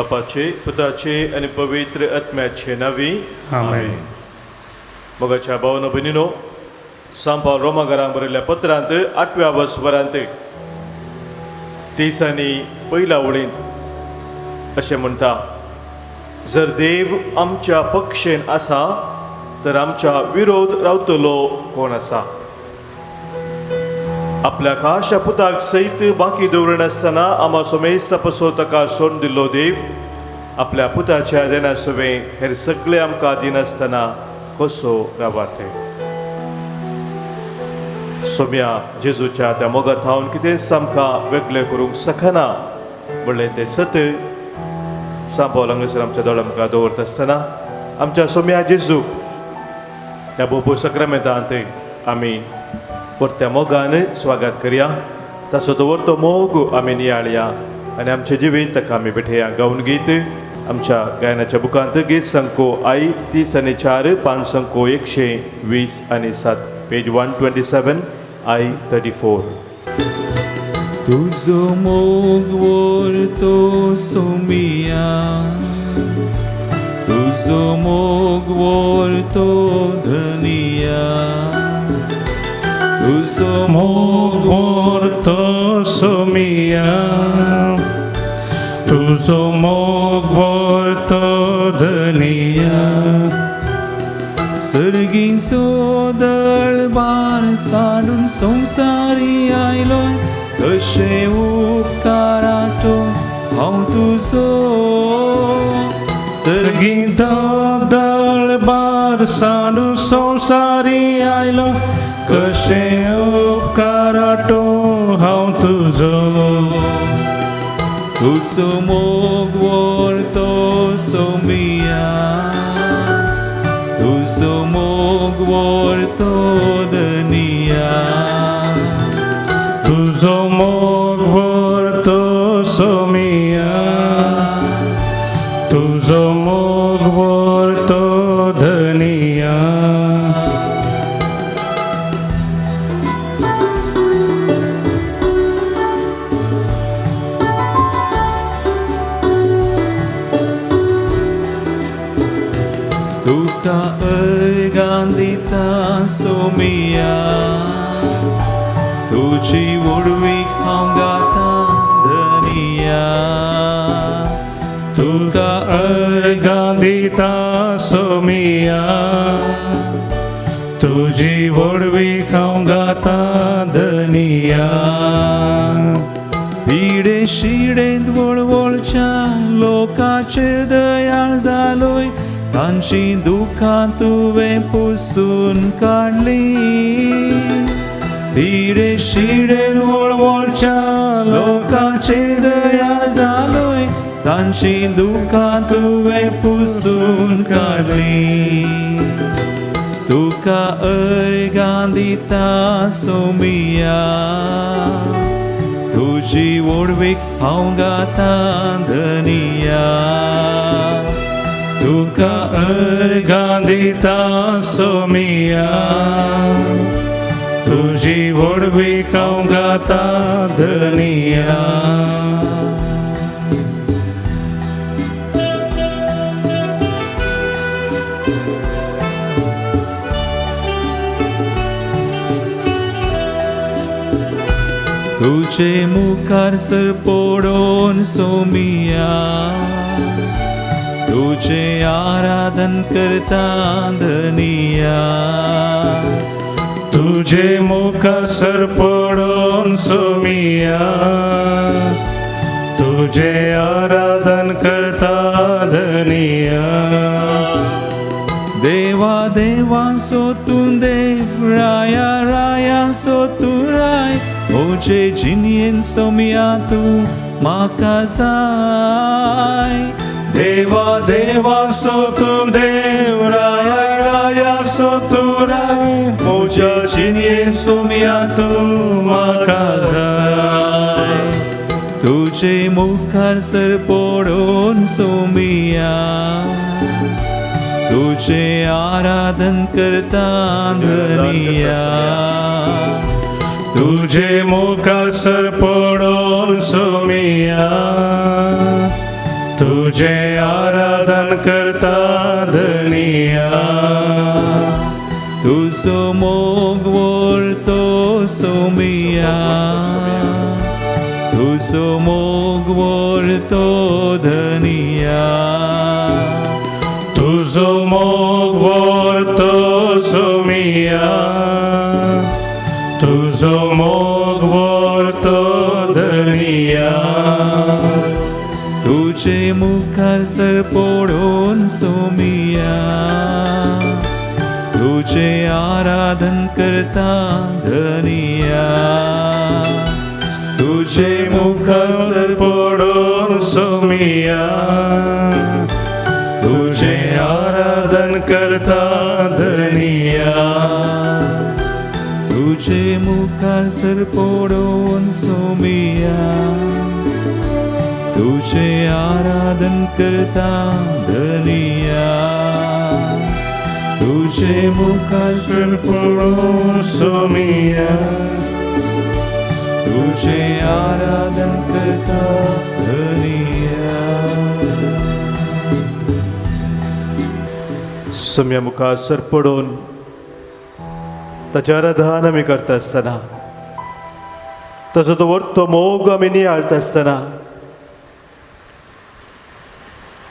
बापाचे, पुताचे आनी पवित्र आत्म्याचे नांवी आमेन. मोगाच्या भावनो भयणीनो, सांपाव रोमागारांक बरयल्ल्या पत्रांत आठव्या वसभरांत 30 आनी पयल्या वळींत अशें म्हणटा, जर देव आमच्या पक्षेन आसा तर आमच्या विरोध रावतलो कोण आसा? आपल्या खाशा पुताक सयत बाकी दवरिनासतना आमा सोमेस्त पसो ताका सोडून दिल्लो देव आपल्या पुताच्या देना सवें हेर सगळे आमकां दिनासतना कसो रावाते? सोम्या जेजूच्या त्या मोगा थावन कितेंच आमकां वेगळें करूंक शकना म्हणलें तें सत सांपावल हांगासर आमच्या दोळ्या मुखार दवरता आसतना आमच्या सोम्या जेजूक ह्या बोबो सक्रामेंतांत आमी परत्या मोगान स्वागत करया. ताचो दवरतो मोग आमी नियाळया आनी आमचें जिवीत ताका आमी भेटया. गावन गीत आमच्या गायनाच्या बुकांत गीत संको I 30 आनी 4, 5 संको 120 आनी 7, पेज 127 I 34. तुजो मोग व्हरतो सोमिया, तुजो मोग व्हरतो धनिया, तुजो मोग व्हरतो सोमिया, तुजो मोग व्हरतो धनिया. सर्गी सोदळ बार साडून संवसारी आयलो, कशें उपकाराचो हांव तुजो. सर्गी दळ बार साडून संवसारी आयलो, कशें उपकाराटो हांव तुजो. तुजो मोग व्हरतो सोमिया, तुजो मोग व्हरतो धनिया, तुजो मोग व्हरतो सोमिया, तुजो मोग व्हरतो धनिया. तुका अर्गां दिता सोमिया, तुजी व्हडवीक हांव गाता धनिया, तुका अर्गां दिता सोमिया, तुजी व्हडवीक हांव गाता धनिया. पिडे शिडेंत वळवळच्या लोकाचेर दयाळ जालोय, तांची दुखां तुवें पुसून काडली. पिडे शिडेंत वळवळच्या लोकाचेर दयाळ जालोय, तांची दुखां तुवें पुसून काडली. तुका अर्गां दिता सोमिया, तुजी व्हडवीक हांव गाता धनिया, तुका अर्गां दिता सोमिया, तुजी व्हडवीक हांव गाता धनिया. तुजे मुखार सर पडोन सोमिया, तुजे आराधन करता धनिया, तुजे मुखार सर पडोन सोमिया, तुजे आराधन करता धनिया. देवा देवा सो तूं देव, राया राया सो तूं राय, म्हजे जिणेन सोमिया तूं म्हाका जाय. देवा देवा सो तूं देव, राया राया सो तूं राय, म्हज्या जिणेन सोमिया तूं म्हाका जाय. तुजे मुखार सर पडोन सोमिया, तुजे आराधन करता धनिया, तुजे मुखार सर पडोन सोमिया, तुझे आराधन करता धनिया. तुजो मोग व्हरतो सोमिया, तुजो मोग व्हरतो धनिया. तुझो मोग व्हरतो सोमिया, तुझो मोग व्हरतो धनिया. तुजे मुखार सर पडोवन सोमिया, तुजे आराधन करता धनिया. तुजे मुखार सर पडोवन सोमिया, तुझे आराधन करता धनिया. तुजे मुखार सर पडोवन सोमिया, तुजे आराधन करता धनिया. तुजे मुखार सर पडोवन सोमिया, तुझे आराधन करता धनिया. सोम्या मुखार सर पडून ताचें आराधन आमी करता आसतना, ताचो तो वर्तो मोग आमी नियाळता आसतना,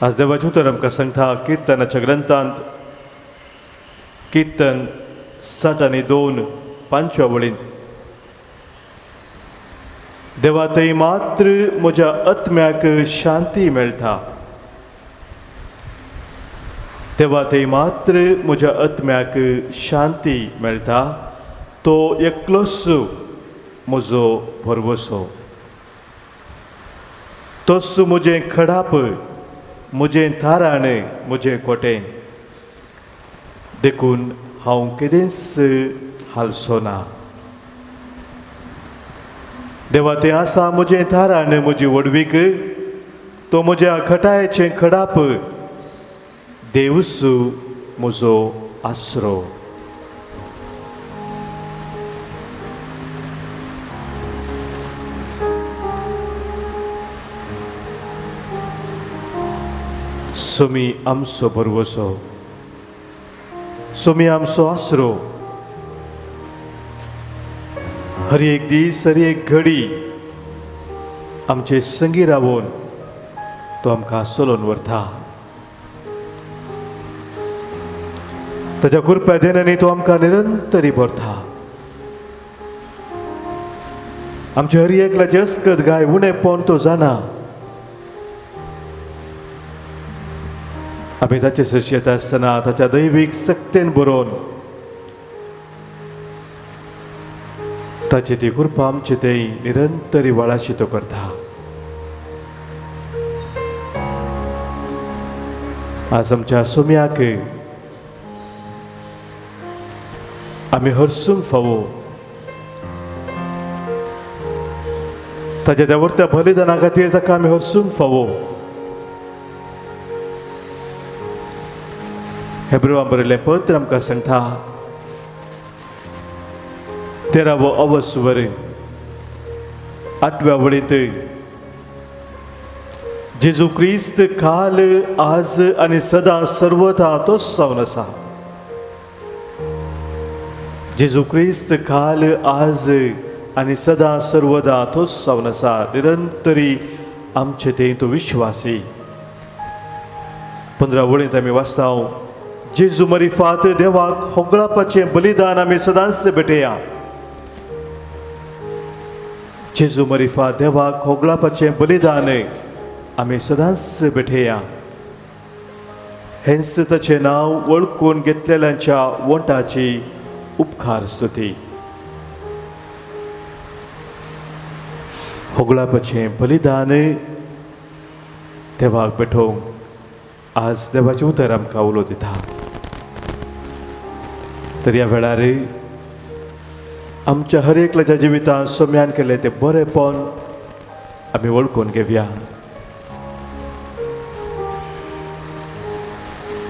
आज देवाचें उतर आमकां सांगता किर्तनाच्या ग्रंथांत किर्तन 62 5व्या वळींत, देवा थंय मात्र म्हज्या आत्म्याक शांती मेळटा, देवा थंय मात्र म्हज्या आत्म्याक शांती मेळटा, तो एकलोच म्हजो भरवसो, तोच म्हजें खडाप, म्हजें थाराण, म्हजें कोटें, देखून हांव केदेंच हालचो ना. देवा तें आसा म्हजें थाराण, म्हजी व्हडवीक, तो म्हज्या खटायेचें खडाप, देवूस म्हजो आसरो. सोमी आमचो भरवसो, सोमी आमचो आसरो, हर एक दीस हर एक घडी आमचे संगी रावून तो आमकां चलोवन व्हरता. ताच्या कृपा देनांनी तो आमकां निरंतरी भरता. आमचे हर एकल्याचे अस्कत गाय उणेपण तो जाणा. आमी ताचे सरशी येता आसतना ताच्या दैवीक सक्तेन बरोवन ताची ती कृपा आमचे थंय निरंतरी वाळाशी तो करता. आज आमच्या सोम्याक आमी हरसूंक फावो, ताच्या त्या व्हडत्या बलिदाना खातीर ताका आमी हरसूंक फावो. हेब्रुवां बरयल्लें पत्र आमकां सांगता 13वो अवस्वर 8व्या वळींत, जेजू क्रिस्त काल आज आनी सदां सर्वथा तोच जावन आसा. जेजू क्रिस्त काल आज आनी सदां सर्वदा तोच जावन आसा. निरंतरी आमचे थंय तो विश्वासी. 15 वळींत आमी वाचता, जेजू मरिफात देवाक होगळापाचें बलिदान आमी सदांच भेटया. जेजू मरिफात देवाक होगळापाचें बलिदान आमी सदांच भेटया. हेंच ताचें नांव वळखून घेतलेल्यांच्या वोंटाची उपकार स्तुती. होगळापाचें बलिदान देवाक भेटोवंक आज देवाचें उतर आमकां उलो दिता. तर ह्या वेळार आमच्या हर एकल्याच्या जिवितांत सोम्यान केलें तें बरेंपण आमी वळखून घेवया.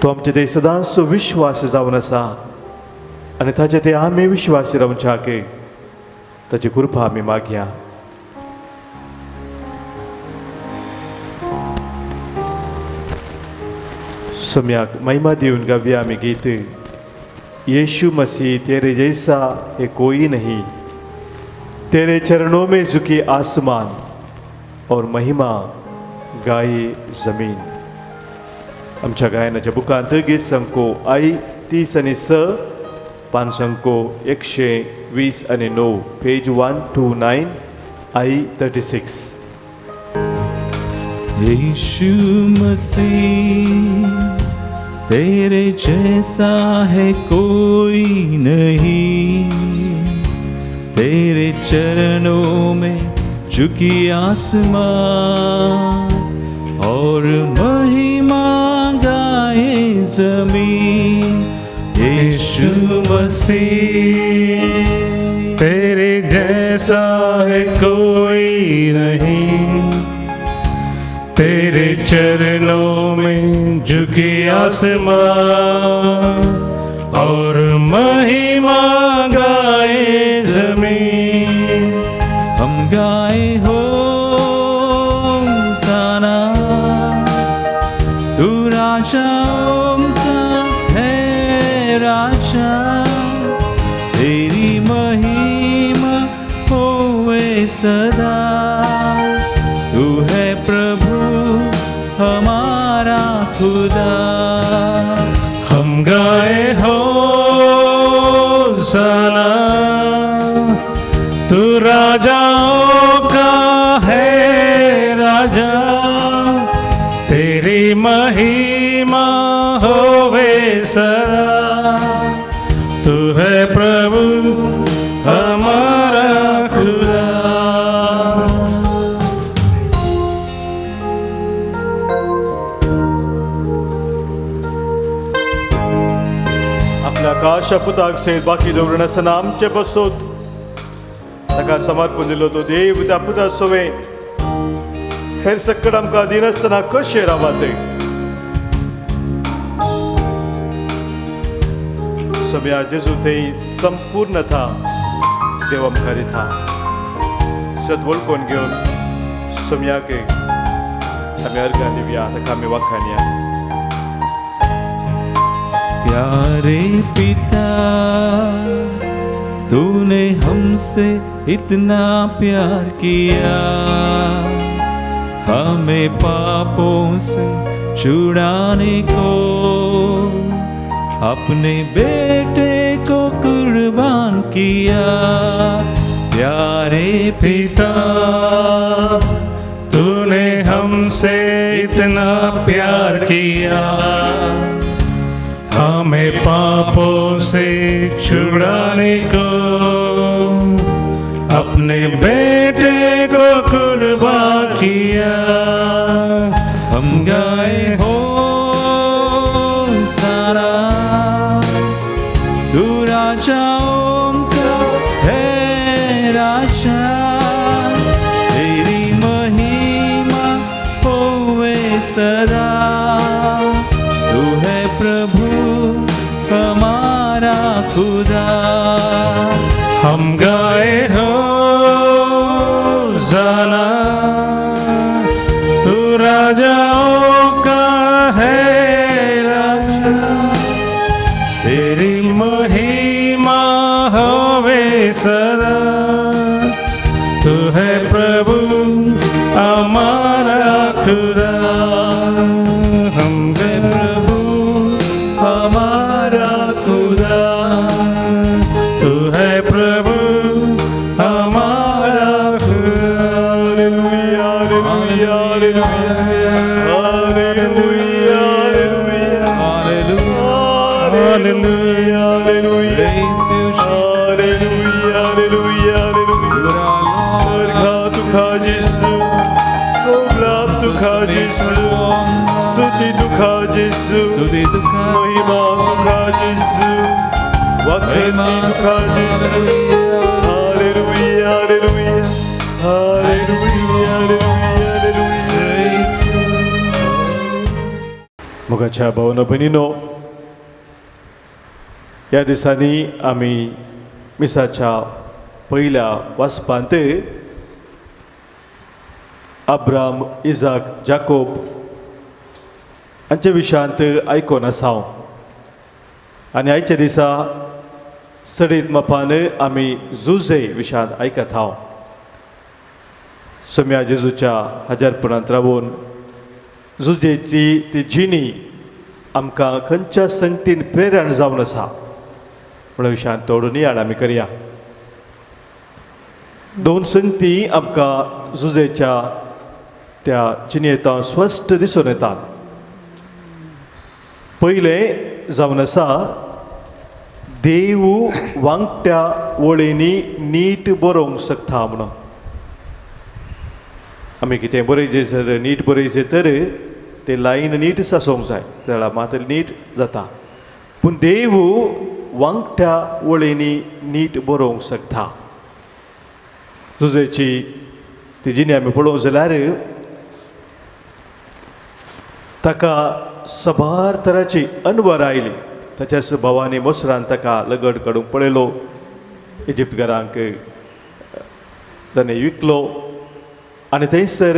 तो आमचे ते सदांच विश्वास जावन आसा आनी ताचे ते आमी विश्वासी रावच्याक ताची कृपा आमी मागया. सम्याक महिमा दिवन गावया आमी गीत यीशु मसीह तेरे जैसा है कोई नहीं, तेरे चरणों में झुकी आसमान और महिमा गाये जमीन। आमच्या गायनाच्या बुकांत गीत संको आई 30 आनी 6, पान संको 120 आनी 9, पेज 129 आई 36। यीशु मसीह तेरे जैसा है कोई नहीं, तेरे चरणों में झुकी आसमान और महिमा गाए जमीन। यीशु मसीह तेरे जैसा है कोई नहीं, तेरे चरणों में झुकी आसमान और महिमा गाए जमीन। हम गाए होसाना, तू राजाओं का है राजा, तेरी महिमा होवे सदा, तू है प्रभु हमारा खुदा। हम गाए होसाना, तू राजाओं का है राजा, तेरी महिमा होवे सदा, तू है प्रभु हमारा खुदा। आपल्या काशा पुताक सयत बाकी दवरून आसतना आमचे बसोत ताका समर्पण दिलो तो देव त्या पुता सोवे हेर सकट आमकां दिनासतना कशें रावात। सगळ्या जेजू थंय संपूर्णता देव आमकां दिता। सत वळखून घेवन सम्याक आमी अर्घां दिवया, ताका आमी वाखाणया। प्यारे पिता तूने हमसे इतना प्यार किया, हमें पापों से छुड़ाने को अपने बेटे को कुर्बान किया। प्यारे पिता तूने हमसे इतना प्यार किया, हमें पापों से छुड़ाने को अपने बेटे को कुर्बान किया। हम गाए होसाना, तू राजाओं का है राजा, तेरी महिमा होवे सदा, तू है प्रभु हमारा खुदा। हम गाए होसाना, तू राजाओं का है राजा, तेरी महिमा होवे सदा, तू है प्रभु हमारा खुदा। हम है प्रभु हमारा खुदा, तू है प्रभु हमारा खुदा। Hallelujah, hallelujah, hallelujah, hallelujah, hallelujah, hallelujah, hallelujah, Praise you, Jesus. Hallelujah, hallelujah, hallelujah. You are Lord. अर्घा तुका जेसू, ओगलाब तुका जेसू, स्तुती तुका जेसू, स्तुति तुका महिमा तुका जेसू, वखणी तुका जेसू। Hallelujah, hallelujah, hallelujah, hallelujah, hallelujah. Praise you. मोगाच्या भावना भयणीनो, ह्या दिसांनी आमी मिसाच्या पयल्या वाचपांत अब्राम, इजाक, जाकोब हांच्या विशयांत आयकून आसा. आनी आयच्या दिसा सडीत मापान आमी जुझे विशयांत आयकत हांव. सोम्या जेजूच्या हजारपणांत रावून जुझेची ती जिणी आमकां खंयच्या संगतीन प्रेरण जावन आसा म्हणून विशयांत थोडो नियाळ आमी करया. दोन संगती आमकां जुझेच्या त्या जिणेंत स्पश्ट दिसून येतात. पयलें जावन आसा देव वांगट्या वळींनी नीट बरोवंक शकता म्हणून. आमी कितें बरयचें जर नीट बरयचें तर ते लायन नीट आसूंक जाय, जाल्यार मात नीट जाता. पूण देव वांगट्या वळींनी नीट बरोवंक शकता. जुजेची ती जिणी आमी पळोवंक जाल्यार ताका सबार तराची अनवर आयली. ताच्याच भावांनी मोसरान ताका लगड काडूंक पळयलो, इजिप्तकारांक ताणें विकलो आनी थंयसर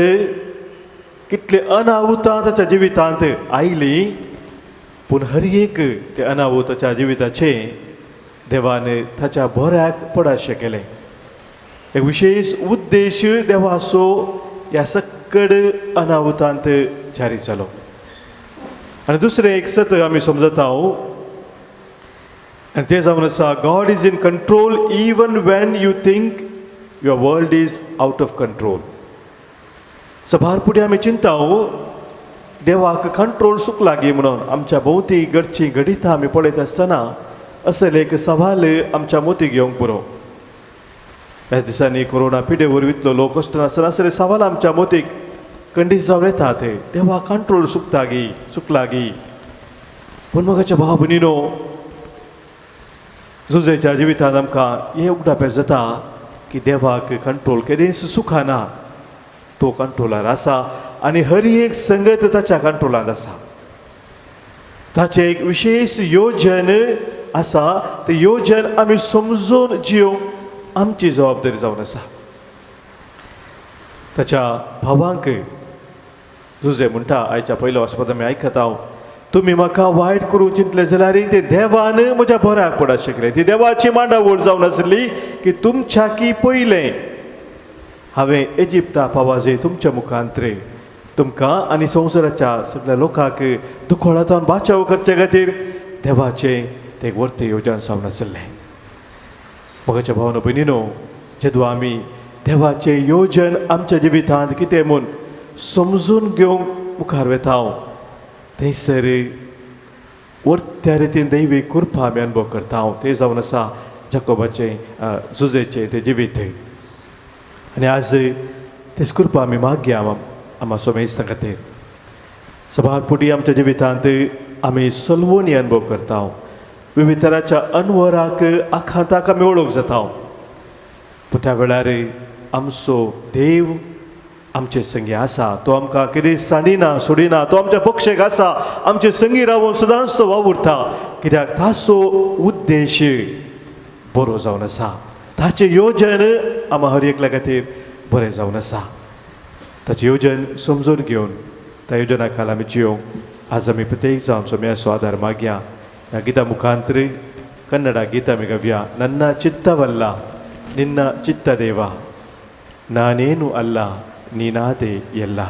कितले अनाहुतां ताच्या जिवितांत आयली. पूण हर एक ते अनाहूत ताच्या जिविताचें देवान ताच्या बऱ्याक पडाशें केलें. एक विशेश उद्देश देवाचो ह्या सक्कड अनाहुतांत जारी जालो. आनी दुसरें एक सत आमी समजता आनी तें जावन आसा, God is in control even when you think your world is out of control. सभार फुडें आमी चिंता देवाक कंट्रोल सुकला गी म्हणून आमच्या भोंवती घडची घडितां आमी पळयत आसतना असले एक सवाल आमच्या मोती घेवंक पुरो. ह्याच दिसांनी कोरोना पिडे वरवीं इतलो लोक कश्ट नासतना असले सवाल आमच्या मोतीक खंडीत जावं येतात, देवा कंट्रोल सुकता गी सुकला गी. पूण मोगाच्या भाव भयणीनो, जुजेच्या जिवितांत आमकां हें उगडापें जाता की देवाक कंट्रोल केदींच सुखाना, तो कंट्रोलार आसा आनी हर एक संगत ताच्या कंट्रोलांत आसा. ताचें एक विशेश योजन आसा, तें योजन आमी समजून जिवंक आमची जबाबदारी जावन आसा. ताच्या भावांक जुजे म्हणटा, आयच्या पयलो वाचपांत आमी आयकता हांव, तुमी म्हाका वायट करूंक चिंतले जाल्यार ते देवान म्हज्या बऱ्याक पडा शकले. ती देवाची मांडावळ जावन आसली की तुमच्या की पयलें हांवें इजिप्ता पावाजे तुमच्या मुखांतरे तुमकां आनी संवसाराच्या सगळ्या लोकांक दुखोळांतल्यान बाचाव करचे खातीर देवाचें तें वर्ते योजन जावन आसलें. मोगाच्या भावनो भयणीनो, जेदो आमी देवाचें योजन आमच्या जिवितांत कितें म्हूण समजून घेवंक मुखार वेता थंयसर वर्त्या रितीन दैवी कृपा आमी अनुभव करता. तें जावन आसा जाकोबाचें जुजेचें तें जिवीत. आनी आज तेच कृपा आमी मागया आमा सोमेस्तां खातीर. सभार पुटी आमच्या जिवितांत आमी सलवणी अनुभव करता, विविध तराच्या अनवराक आखाताक आमी वळख जाता. पूण त्या वेळार आमचो देव आमचे संगी आसा, तो आमकां कितें सांडिना सोडिना, तो आमच्या पक्षेक आसा, आमचे संगी रावून सदांच तो वावुरता. कित्याक ताचो उद्देश बरो जावन आसा, ताचें योजन आमा हर एकल्या खातीर बरें जावन आसा. ताचें योजन समजून घेवन त्या योजना खाला आमी जियोंक आज आमी प्रत्येक जावन सोम्याचो आदार मागया. ह्या गिता मुखांतर कन्नडा गीत आमी गावया. नन्ना चित्तवल्ला निन्न चित्त देवा, नानेनु अल्ला निनादे येल्ला.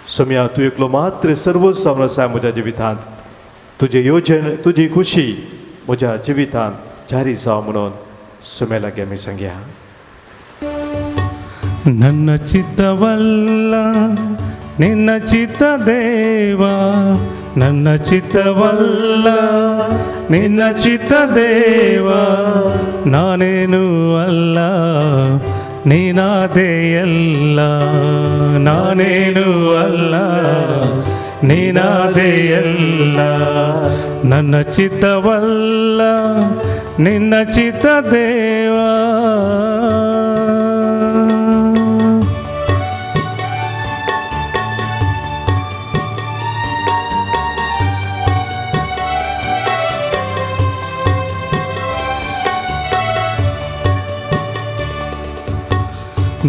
सोम्या तूं एकलो मात्र सर्वोच्च जावन आसा म्हज्या जिवितांत, तुजें योजन तुजी खुशी म्हज्या जिवितांत जारी जावं म्हणून सोम्या लागीं आमी सांगया. ನನ್ನ ಚಿತ್ತವಲ್ಲ ನಿನ್ನ ಚಿತ್ತ ದೇವ, ನನ್ನ ಚಿತ್ತವಲ್ಲ ನಿನ್ನ ಚಿತ್ತ ದೇವ, ನಾನೇನು ಅಲ್ಲ ನೀನಾದೆ ಎಲ್ಲ, ನಾನೇನು ಅಲ್ಲ ನೀನಾದೆ ಎಲ್ಲ, ನನ್ನ ಚಿತ್ತವಲ್ಲ ನಿನ್ನ ಚಿತ್ತ ದೇವ.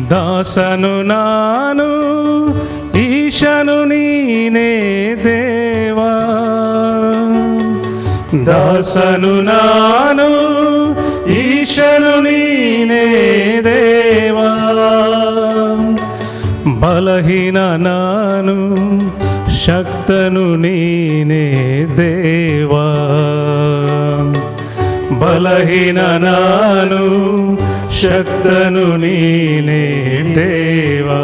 ದಾಸನು ನಾನು ಈ ಈಶನು ನೀನೇ ದೇವಾ. ದಾಸನು ನಾನು, ಈಶನು ನೀನೇ ದೇವಾ. ಬಲಹೀನ ನಾನು, ಶಕ್ತನು ನೀನೇ ದೇವಾ. ಬಲಹೀನ ನಾನು, ಶಕ್ತನು ನೀನೇ ದೇವಾ.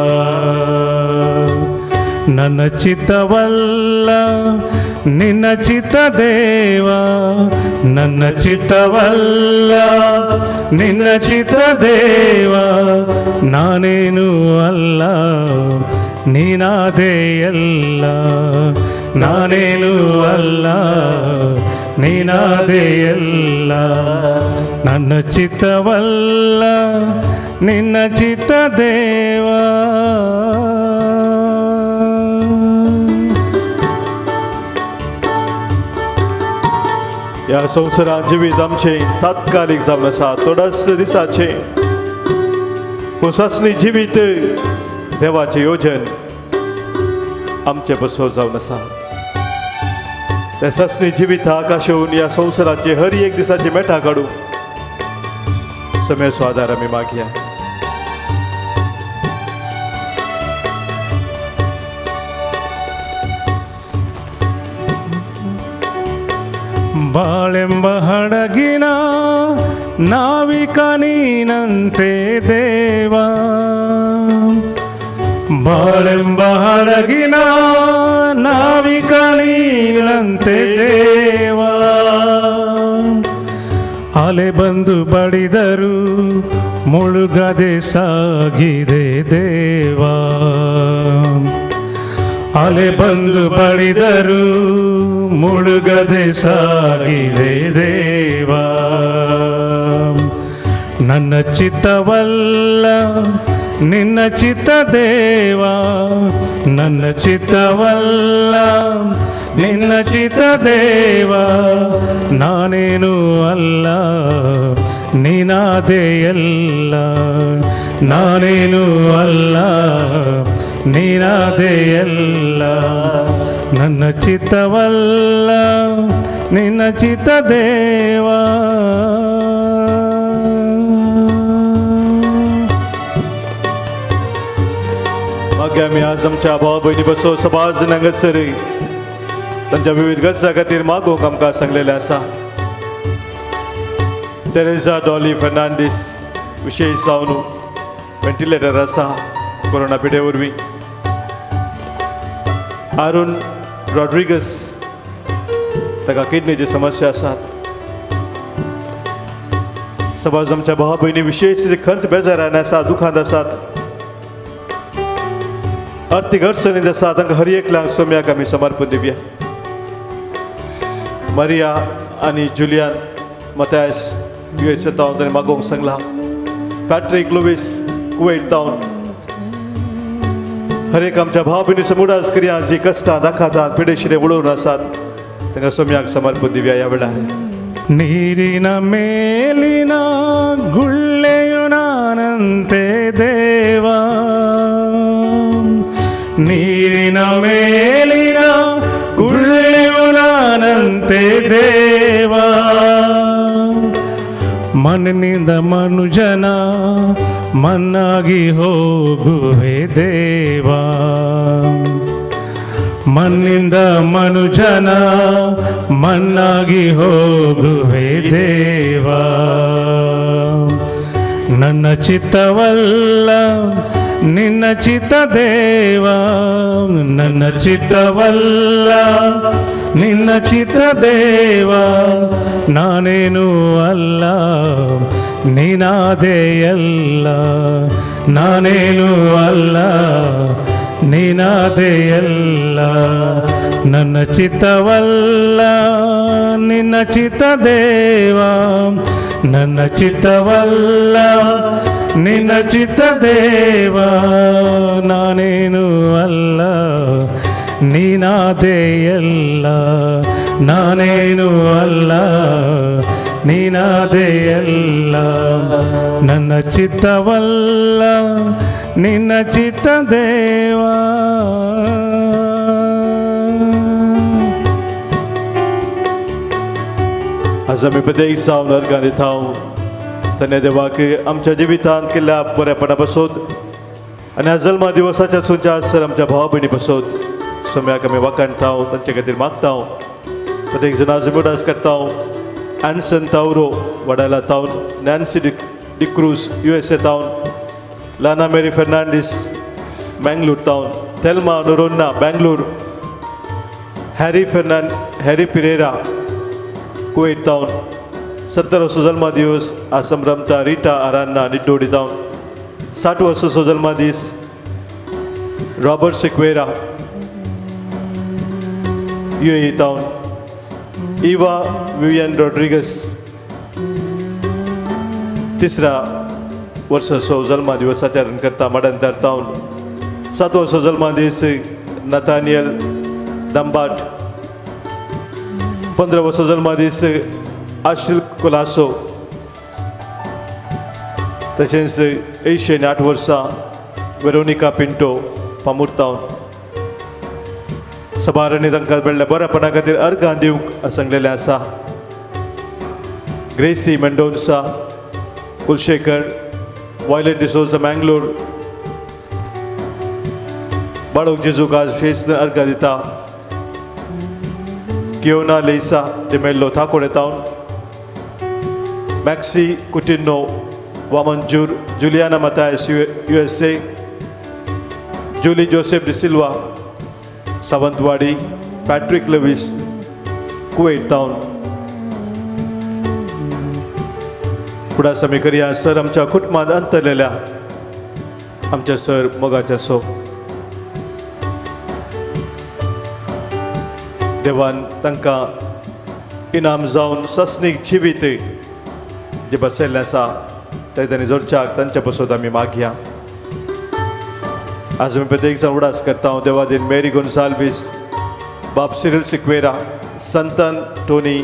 ನನ್ನ ಚಿತ್ತವಲ್ಲ, ನಿನ್ನ ಚಿತ್ತ ದೇವಾ. ನನ್ನ ಚಿತ್ತವಲ್ಲ, ನಿನ್ನ ಚಿತ್ತ ದೇವಾ. ನಾನೇನು ಅಲ್ಲ, ನೀನಾದೆ ಎಲ್ಲ. ನಾನೇನು ಅಲ್ಲ, ನೀನಾದೆ ಎಲ್ಲ. ನನ್ನ ಚಿತ್ತವಲ್ಲ, ನಿನ್ನ ಚಿತ್ತ ದೇವಾ. ह्या संवसारांत जिवीत आमचें तात्कालीक जावन आसा, थोड्याच दिसाचें, पूण सासणी जिवीत देवाचें योजन आमचें बसो जावन आसा. त्या सासणी जिविताक आशेवन ह्या संवसाराचे हर एक दिसाचे मेटा काडूं समेचो आदार आमी मागया. ಬಾಳೆಂಬ ಹಡಗಿನ ನಾವಿಕ ನೀನಂತೆ ದೇವಾ. ಬಾಳೆಂಬ ಹಡಗಿನ ನಾವಿಕ ನೀನಂತೆ ದೇವಾ. ಅಲೆ ಬಂದು ಬಡಿದರು ಮುಳುಗದೆ ಸಾಗಿದೆ ದೇವಾ. ಅಲೆ ಬಂದು ಬಡಿದರು ಮುಳುಗದೆ ಸಾಗಿದೆ ದೇವಾ. ನನ್ನ ಚಿತ್ತವಲ್ಲ, ನಿನ್ನ ಚಿತ್ತ ದೇವಾ. ನನ್ನ ಚಿತ್ತವಲ್ಲ, ನಿನ್ನ ಚಿತ್ತ ದೇವಾ. ನಾನೇನು ಅಲ್ಲ, ನೀನಾದೆ ಎಲ್ಲ. ನಾನೇನು ಅಲ್ಲ, ನೀನಾದೆ ಎಲ್ಲ. ನನ್ನ ಚಿತ್ತವಲ್ಲ, ನಿನ್ನ ಚಿತ್ತ ದೇವಾ. मागीर आमी आज आमच्या भाव भयणी बसो समाज हांगासर तांच्या विविध गरजां खातीर मागूंक आमकां सांगलेलें आसा. तेरेजा डॉली फर्नांडीस विशेश जावन व्हेंटिलेटर आसा कोरोना पिडे वरवीं. आरुण रॉड्रिगस ताका किडनीची समस्या आसात. समाज आमच्या भाव भयणी विशेष खंत बेजारान आसा, दुखांत आसात, आर्थीक अडचणींत आसा, तांकां हर एकल्यांक सोम्याक आमी समर्पण दिवया. मारिया आनी Julian Mathias U S A तावन ताणें मागोवंक सांगलां. पॅट्रीक लुवीस कुवेट तावन. हर एक आमच्या भाव भयणी समुदास करया जी कश्टां दाखयतात, पिडेशिरे उडोवन आसात, तांकां सोम्याक समर्पण दिवया ह्या वेळार. ನೀರಿನ ಮೇಲಿನ ಗುಳ್ಳೆಯು ನಾನಂತೆ ದೇವಾ. ನೀರಿನ ಮೇಲಿನ ಗುಳ್ಳೆಯು ನಾನಂತೆ ದೇವಾ. ಮಣ್ಣಿನಿಂದ ಮನುಜನ ಮಣ್ಣಾಗಿ ಹೋಗುವೆ ದೇವಾ. ಮಣ್ಣಿಂದ ಮನುಜನ ಮಣ್ಣಾಗಿ ಹೋಗುವೆ ದೇವಾ. ನನ್ನ ಚಿತ್ತವಲ್ಲ, ನಿನ್ನ ಚಿತ್ತ ದೇವಾ. ನನ್ನ ಚಿತ್ತವಲ್ಲ, ನಿನ್ನ ಚಿತ್ತ ದೇವಾ. ನಾನೇನು ಅಲ್ಲ, ನೀನಾದೆ ಎಲ್ಲ. ನಾನೇನು ಅಲ್ಲ, ನೀನಾದೆ ಎಲ್ಲ. ನನ್ನ ಚಿತ್ತವಲ್ಲ, ನಿನ್ನ ಚಿತ್ತ ದೇವಾ. ನನ್ನ ಚಿತ್ತವಲ್ಲ, ನಿನ್ನ ಚಿತ್ತ ದೇವಾ. ನಾನೇನು ಅಲ್ಲ, ನೀನಾದೆ ಎಲ್ಲ. ನಾನೇನು ಅಲ್ಲ, ನೀನಾದೆ ಎಲ್ಲ. ನನ್ನ ಚಿತ್ತವಲ್ಲ, ನಿನ್ನ ಚಿತ್ತ ದೇವಾ. आज आमी प्रत्येक जावन अर्गां दिता धन्य देवाक आमच्या जिवितांत केल्ल्या बरेपणा पासत आनी ह्या जल्मा दिवसाच्या सुनच्या सर आमच्या भाव भयणी पासत सोम्याक आमी वाखाणता, तांचे खातीर मागता. प्रत्येक जाण आज उडास करता. एन्सन तावरो वडाला तावन, नॅन्सी डिक्रूज USA तावन, लाना मेरी फेर्नांडीस मँगलूर तावन, Thelma Noronha Bangalore, Harry Pereira Kuwait तावन, 70 वर्सो जल्मदिवस आज संभ्रमता रिटा आरान्ना निड्डोडी तावन, 60 वर्साचो जल्मदीस रॉबर्ट सिक्वेरा UAE तावन, इवा विवियन रॉड्रिगस तिसऱ्या वर्साचो जल्मदिवस आचरण करता माडंतर तावन, 7 वर्सो जल्मदीस नथानियल दंबाट, 15 वर्सो जल्मदीस आशिल कोलासो, तशेंच 88 वर्सां वेरोनिका पिंटो पामुरतावन. सभारांनी तांकां मेळ्ळ्या बऱ्यापणा खातीर अर्गां दिवंक सांगलेलें आसा. Gracy Mendonca Kulshekar, Violet D'Souza Mangalore, बाळूक जेजूक आज फेस्त अर्गां दिता. कियोना लेसा डिमेल्लो थाकोडे तावन, Maxi Coutinho Vamanjoor, Juliana Mathias USA, Julie Joseph D'Silva Sawantwadi, Patrick Lewis Kuwait तावन. फुडास आमी करया सर आमच्या कुटुंबांत अंतरलेल्या आमच्या सर मोगाच्या सो देवान तांकां इनाम जावन सस्नीक जिवीत जे बसयल्लें आसा ते तांणी जोडच्याक तांच्या पसत आमी मागया. आज आमी प्रत्येक जाण उडास करता. देवादीन मेरी गोन्साल्वीस, बाब सिरिल सिक्वेरा, संतन टोनी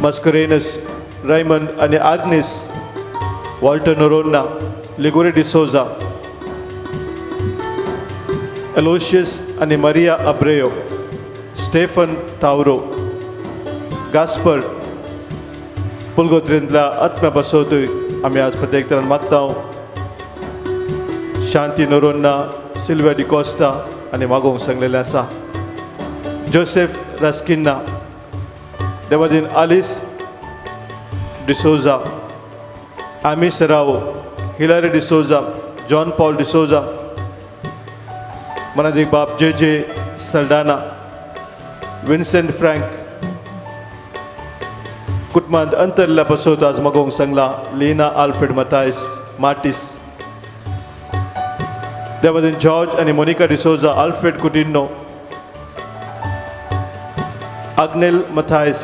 मस्करेनस, रायमंड आनी Agnes, Walter नोरोन्ना, Liguori D'Souza, Aloysius आनी मरिया अब्रेयो, स्टेफन तावरो, गास्पर पुलगोत्रेंतल्या आत्म्या पासत आमी आज प्रत्येक तरान मागता. शांती नोरोन्ना, सिल्व्या डिकोस्टा आनी मागोवंक सांगलेलें आसा. जोसेफ रास्किन्ना, देवादीन आलिस डिसोजा, आमी सरावो, Hilary D'Souza, John Paul D'Souza, मनादीक बाब J J Saldanha, Vincent Frank, कुटुंबांत अंतरल्या पासत आज मागोवंक सांगला लीना आल्फ्रेड मतायस मार्टीस, देवादीन जॉर्ज आनी Monica D'Souza, Alfred Coutinho, Agnel Mathias,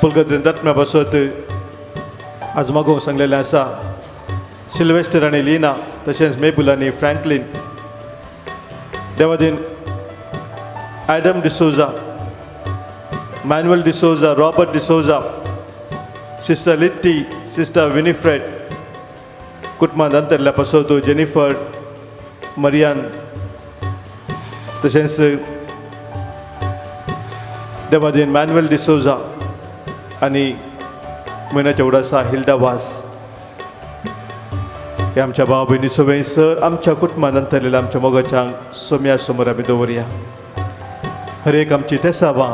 पुलगद्रेन आत्म्या पासत आज मागोवंक सांगलेलें आसा. सिल्वेस्टर आनी लिना, तशेंच मेबूल आनी Franklin, Devadin Adam D'Souza, Manuel D'Souza, Robert D'Souza, sister Litty, sister Winifred, कुटुंबांत अंतरल्या पासत जेनिफर मरियान, तशेंच देवादीन मॅन्युएल डिसोजा आनी म्हयन्याच्या उडासा हिल्डा वास. हे आमच्या भाव भयणी सगळीं सर आमच्या कुटुंबांत अंतरलेल्या आमच्या मोगाच्यांक सोम्या समोर आमी दवरया. हर एक आमची तेसावां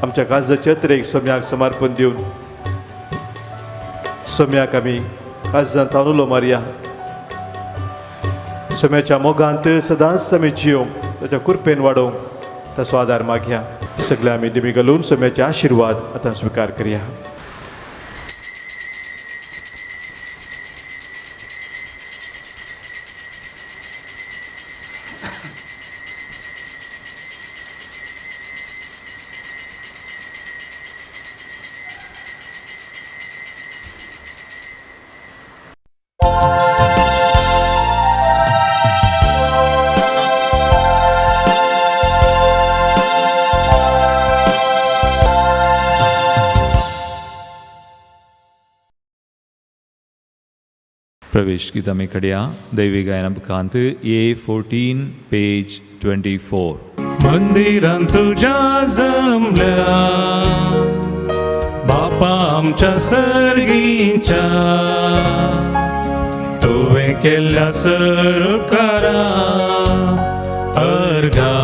आमच्या काळजाचे अत्रेक सोम्याक समर्पण दिवन सोम्याक आमी काळजांत उलो मारया. सोम्याच्या मोगांत सदांच आमी जियोवंक ताच्या कृपेन वाडोवंक ताचो आदार मागया. सगळे आमी दिमी घालून सोम्याचे आशिर्वाद आतां स्विकार करया. प्रवेश गीत आमी कडया दैवी गायना बुकांत A 14 page 24. मंदिरान तुझ्या जमल्या बापा आमच्या सर्गीच्या, तुवें केल्ल्या सरुकारा अर्गा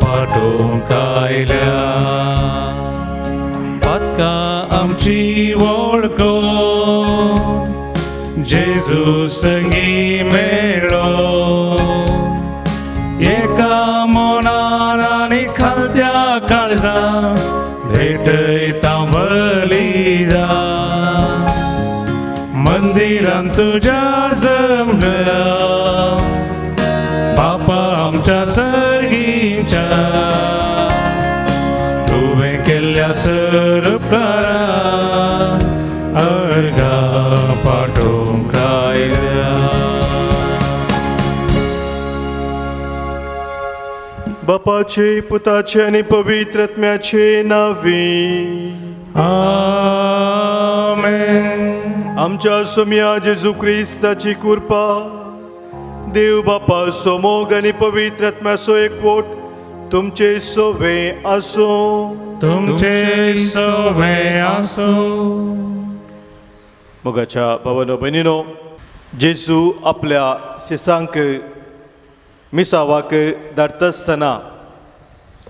पाठोवंक आयल्या. पातका आमची वळखो जेजू संगी मेळो, एका मनान आनी खालत्या काळजा भेटयता बलिदान. मंदिरान तुज्या जमल्या बापा आमच्या सर्गीच्या, तुवें केल्ल्या सरुपकारा अर्गा पाठोवंक आयल्या. बापाचे, पुताचे आनी पवित्र आत्म्याचे नांवी. आमेन. आमच्या सोम्या जेजू क्रिस्ताची कृपा, देव बापाचो मोग आनी पवित्र आत्म्याचो एकवट तुमचे सोवे आसूं. तुमचे सोवे आसूं. मोगाच्या भावानो भयणीनो, जेजू आपल्या शिसांक मिसावाक धाडटा आसतना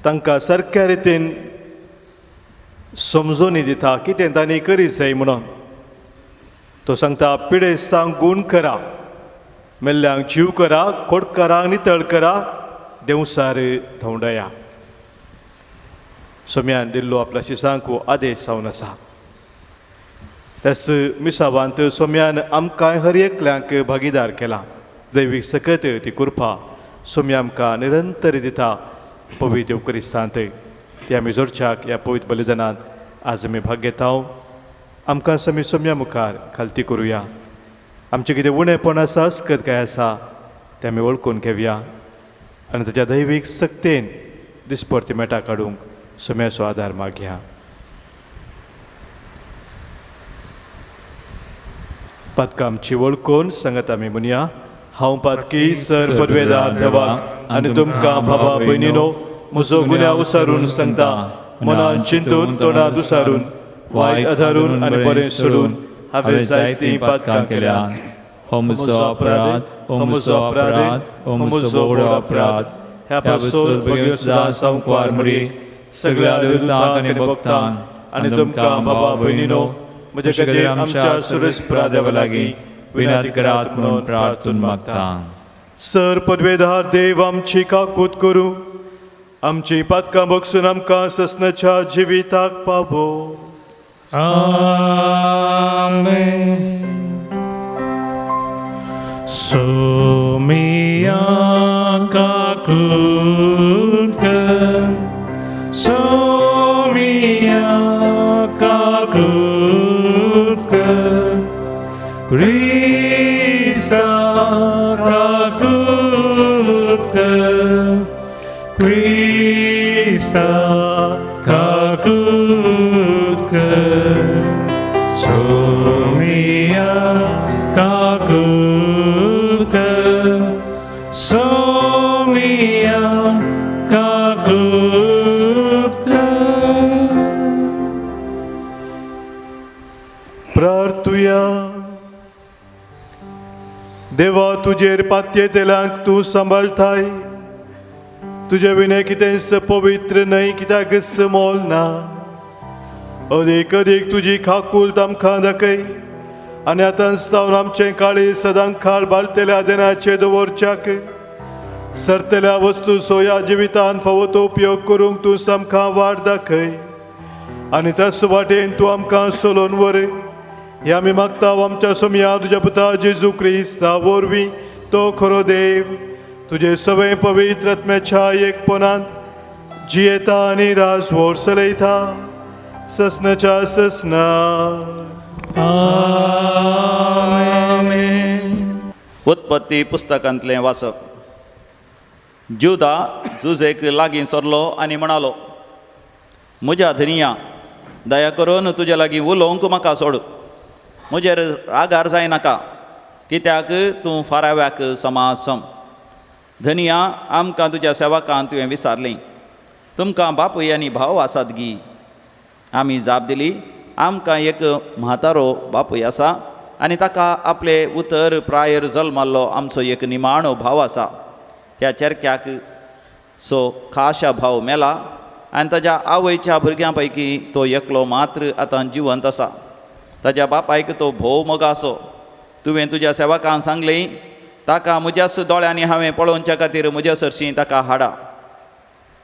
तांकां सारक्या रितीन समजोनी दिता कितें तांणी करी जाय म्हणून. तो सांगता, पिडेस्तांक गूण करा, मेल्ल्यांक जीव करा, खोटकारांक नितळ करा, देंवसार धांवडया. सोम्यान दिल्लो आपल्या शिसांक हो आदेश जावन आसा. त्याच मिसावांत सोम्यान आमकां हर एकल्यांक भागीदार केला. दैवीक सकत ती कृपा सोम्या आमकां निरंतर दिता पवित्र येवकरिस्तांत. ती आमी जोडच्याक ह्या पवित्र बलिदानांत आज आमी भाग घेता. आमकां समी सोम्या मुखार खालती करुया. आमचें कितें उणेपण आसा, अस्कत काय आसा तें आमी वळखून घेवया आनी ताच्या दैवीक सक्तेन दिसपरती मेटां काडूंक सोम्याचो आदार मागया. पातकां आमची वळखून सांगत आमी म्हणया, हांव पातकी सर पदवेदार देवाक आनी तुमकां बाबा भयणीनो म्हजो गुन्यांव उसारून सांगता, मनान चिंतून तोंडात उसारून वायट आधारून आनी बरें सोडून हांवें जायतीं पातकां केल्यात. हो म्हजो अपराध, हो म्हजो अपराध, हो म्हजो व्हड अपराध. ह्या पासून भगीर सदां संकवार मरी सगळ्या देवतांक आनी भक्तांक आनी तुमकां बाबा भयणीनो म्हजे खातीर आमच्या सुरेस्परा देवा लागीं विनंती करात म्हणून प्रार्थून मागता. सर पदवेदार देव आमची काकूत करूं, आमची पातकां बगसून आमकां ससनाच्या जिविताक पावो. आमेन. सोमिया काकूत कर, सोमिया काकूत कर, क्रिस्ता काकूत कर, क्रिस्ता काकूत कर, सोमिया काकूत कर, सोमिया काकूत कर. प्रार्थुया. देवा, तुजेर पातयेतल्यांक तूं सांबाळटाय, तुजे विणे कितेंच पवित्र न्हय, कित्याकच मोल ना. अदीक अदीक तुजी खाकूल आमकां दाखय आनी आतां सावन आमचें काळीज सदां खाल बालतेल्या देनाचे दवरच्याक सरतल्या वस्तू सोया जिवितान फावो तो उपयोग करूंक तूं सामकां वाट दाखय आनी त्याच वाटेन तूं आमकां सोलोवन व्हर. हे आमी मागता आमच्या सोमया तुज्या पुता जेजू क्रिस्ता वरवीं, तो खरो देव तुजे सगळे पवित्र आत्म्याच्या एकपणांत जियेता आनी राज व्हर चलयता ससनाच्या ससना. आमेन. उत्पत्ती पुस्तकांतलें वाचप. जुदा जुजेक लागीं सरलो आनी म्हणालो, म्हज्या धनिया, दया करून तुज्या लागीं उलोवंक म्हाका सोड, म्हजेर रागार जायनाका, कित्याक तूं फाराव्याक समासम. धनिया, आमकां तुज्या सेवकान तुवें विचारलें, तुमकां बापूय आनी भाव आसात गी? आमी जाप दिली, आमकां एक म्हातारो बापूय आसा आनी ताका आपले उतर प्रायर जल्माल्लो आमचो एक निमाणो भाव आसा. ह्या चेरक्याक सो खाशा भाव मेला आनी ताज्या आवयच्या भुरग्यां पैकी तो एकलो मात्र आतां जिवंत आसा. ताज्या बापायक तो भोव मोगासो. तुवें तुज्या सेवकान सांगलें, ताका म्हज्याच दोळ्यांनी हांवें पळोवच्या खातीर म्हज्या सरशीं ताका हाडा.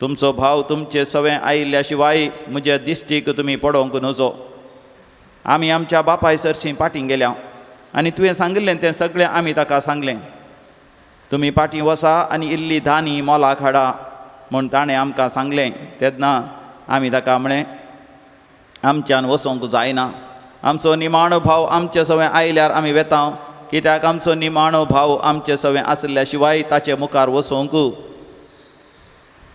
तुमचो भाव तुमचे सवें आयिल्ल्या शिवाय म्हज्या दिश्टीक तुमी पडोवंक नजो. आमी आमच्या बापाय सरशीं पाटीं गेल्या आनी तुवें सांगिल्लें तें सगळें आमी ताका सांगलें. तुमी पाटीं वसा आनी इल्ली धानी मोलाक हाडा म्हूण ताणें आमकां सांगलें. तेन्ना आमी ताका म्हळें, आमच्यान वचोंक जायना. आमचो निमाणो भाव आमचे सवें आयल्यार आमी वेता, कित्याक आमचो निमाणो भाव आमचे सवें आसल्या शिवाय ताचे मुखार वचोंक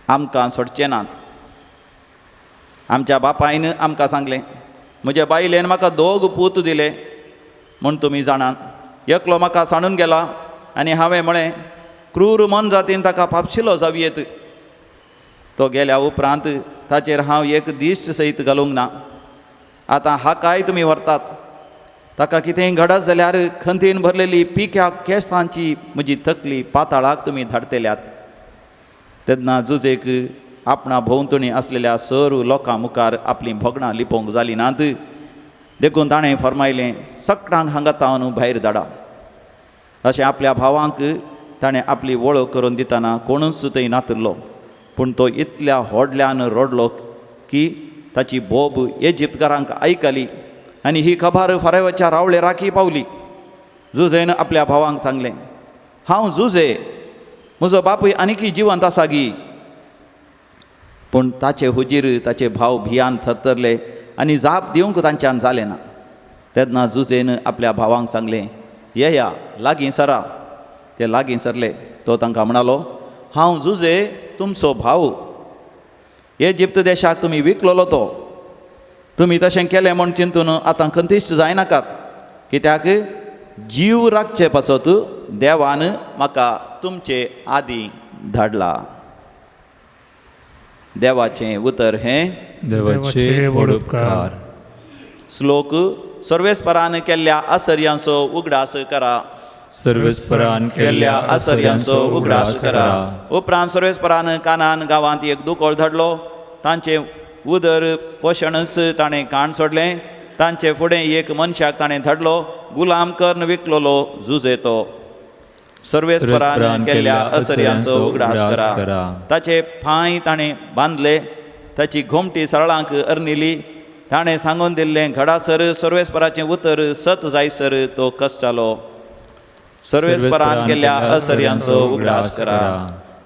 आमकां सोडचें नात. आमच्या बापायन आमकां सांगलें, म्हज्या बायलेन म्हाका दोग पूत दिले म्हूण तुमी जाणात. एकलो म्हाका सांडून गेला आनी हांवें म्हळें, क्रूर मनजातीन ताका पापशिलो जावयेत. तो गेल्या उपरांत ताचेर हांव एक दिश्ट सयत घालूंक ना. आतां हाकाय तुमी व्हरतात. ताका कितेंय घडत जाल्यार खंतीन भरलेली पिक्या केंसांची म्हजी तकली पाताळाक तुमी धाडटल्यात. तेन्ना जुजेक आपणा भोंवतणी आसलेल्या सर्व लोकां मुखार आपलीं भोगणां लिपोवंक जालीं नात. देखून ताणें फर्मायलें, सगळ्यांक हांगा तावन भायर धाडा. अशें आपल्या भावांक ताणें आपली वळख करून दितना कोणूच थंय नातिल्लो. पूण तो इतल्या व्हडल्यान रडलो की ताची बोब इजिप्तकारांक आयकली आनी ही खबर फारावाच्या रावळे राखी पावली. जुझेन आपल्या भावांक सांगलें, हांव जुझे, म्हजो बापूय आनीकी जिवंत आसा गी? पूण ताचे हुजीर ताचे भाव भियान थरथरले आनी जाप दिवंक तांच्यान जालें ना. तेन्ना जुझेन आपल्या भावांक सांगलें, येया लागीं सरा. ते लागीं सरले. तो तांकां म्हणालो, हांव जुझे, तुमचो भाव. इजिप्त देशाक तुमी विकलोलो तो. तुमी तशें केलें म्हूण चिंतून आतां खंतिश्ट जायनाकात, कित्याक जीव राखचे पासत देवान म्हाका तुमचे आदीं धाडला. देवाचें उतर हें देवाचे व्हड उपकार. श्लोक सर्वेस्परान केल्ल्या आसर्यांचो उगडास करा. सर्वेस्परान केल्ल्या आसर्यांचो उगडास करा. उपरांत सर्वेस्परान कानान गांवांत एक दुकोळ धाडलो. तांचें उदर पोशणच ताणें काण सोडलें. तांचे फुडें एक मनशाक ताणें धाडलो, गुलाम कर्ण विकलोलो जुजे तो. सर्वेस्परान केल्ल्या असर्यांचो उगडास करा. ताचे पांय ताणें बांदले, ताची घोमटी सरळांक अर्निली. ताणें सांगून दिल्लें घडासर सर्वेस्पराचें उतर सत जायसर तो कश्टालो. सर्वेस्परान केल्ल्या असर्यांचो उगडास करा.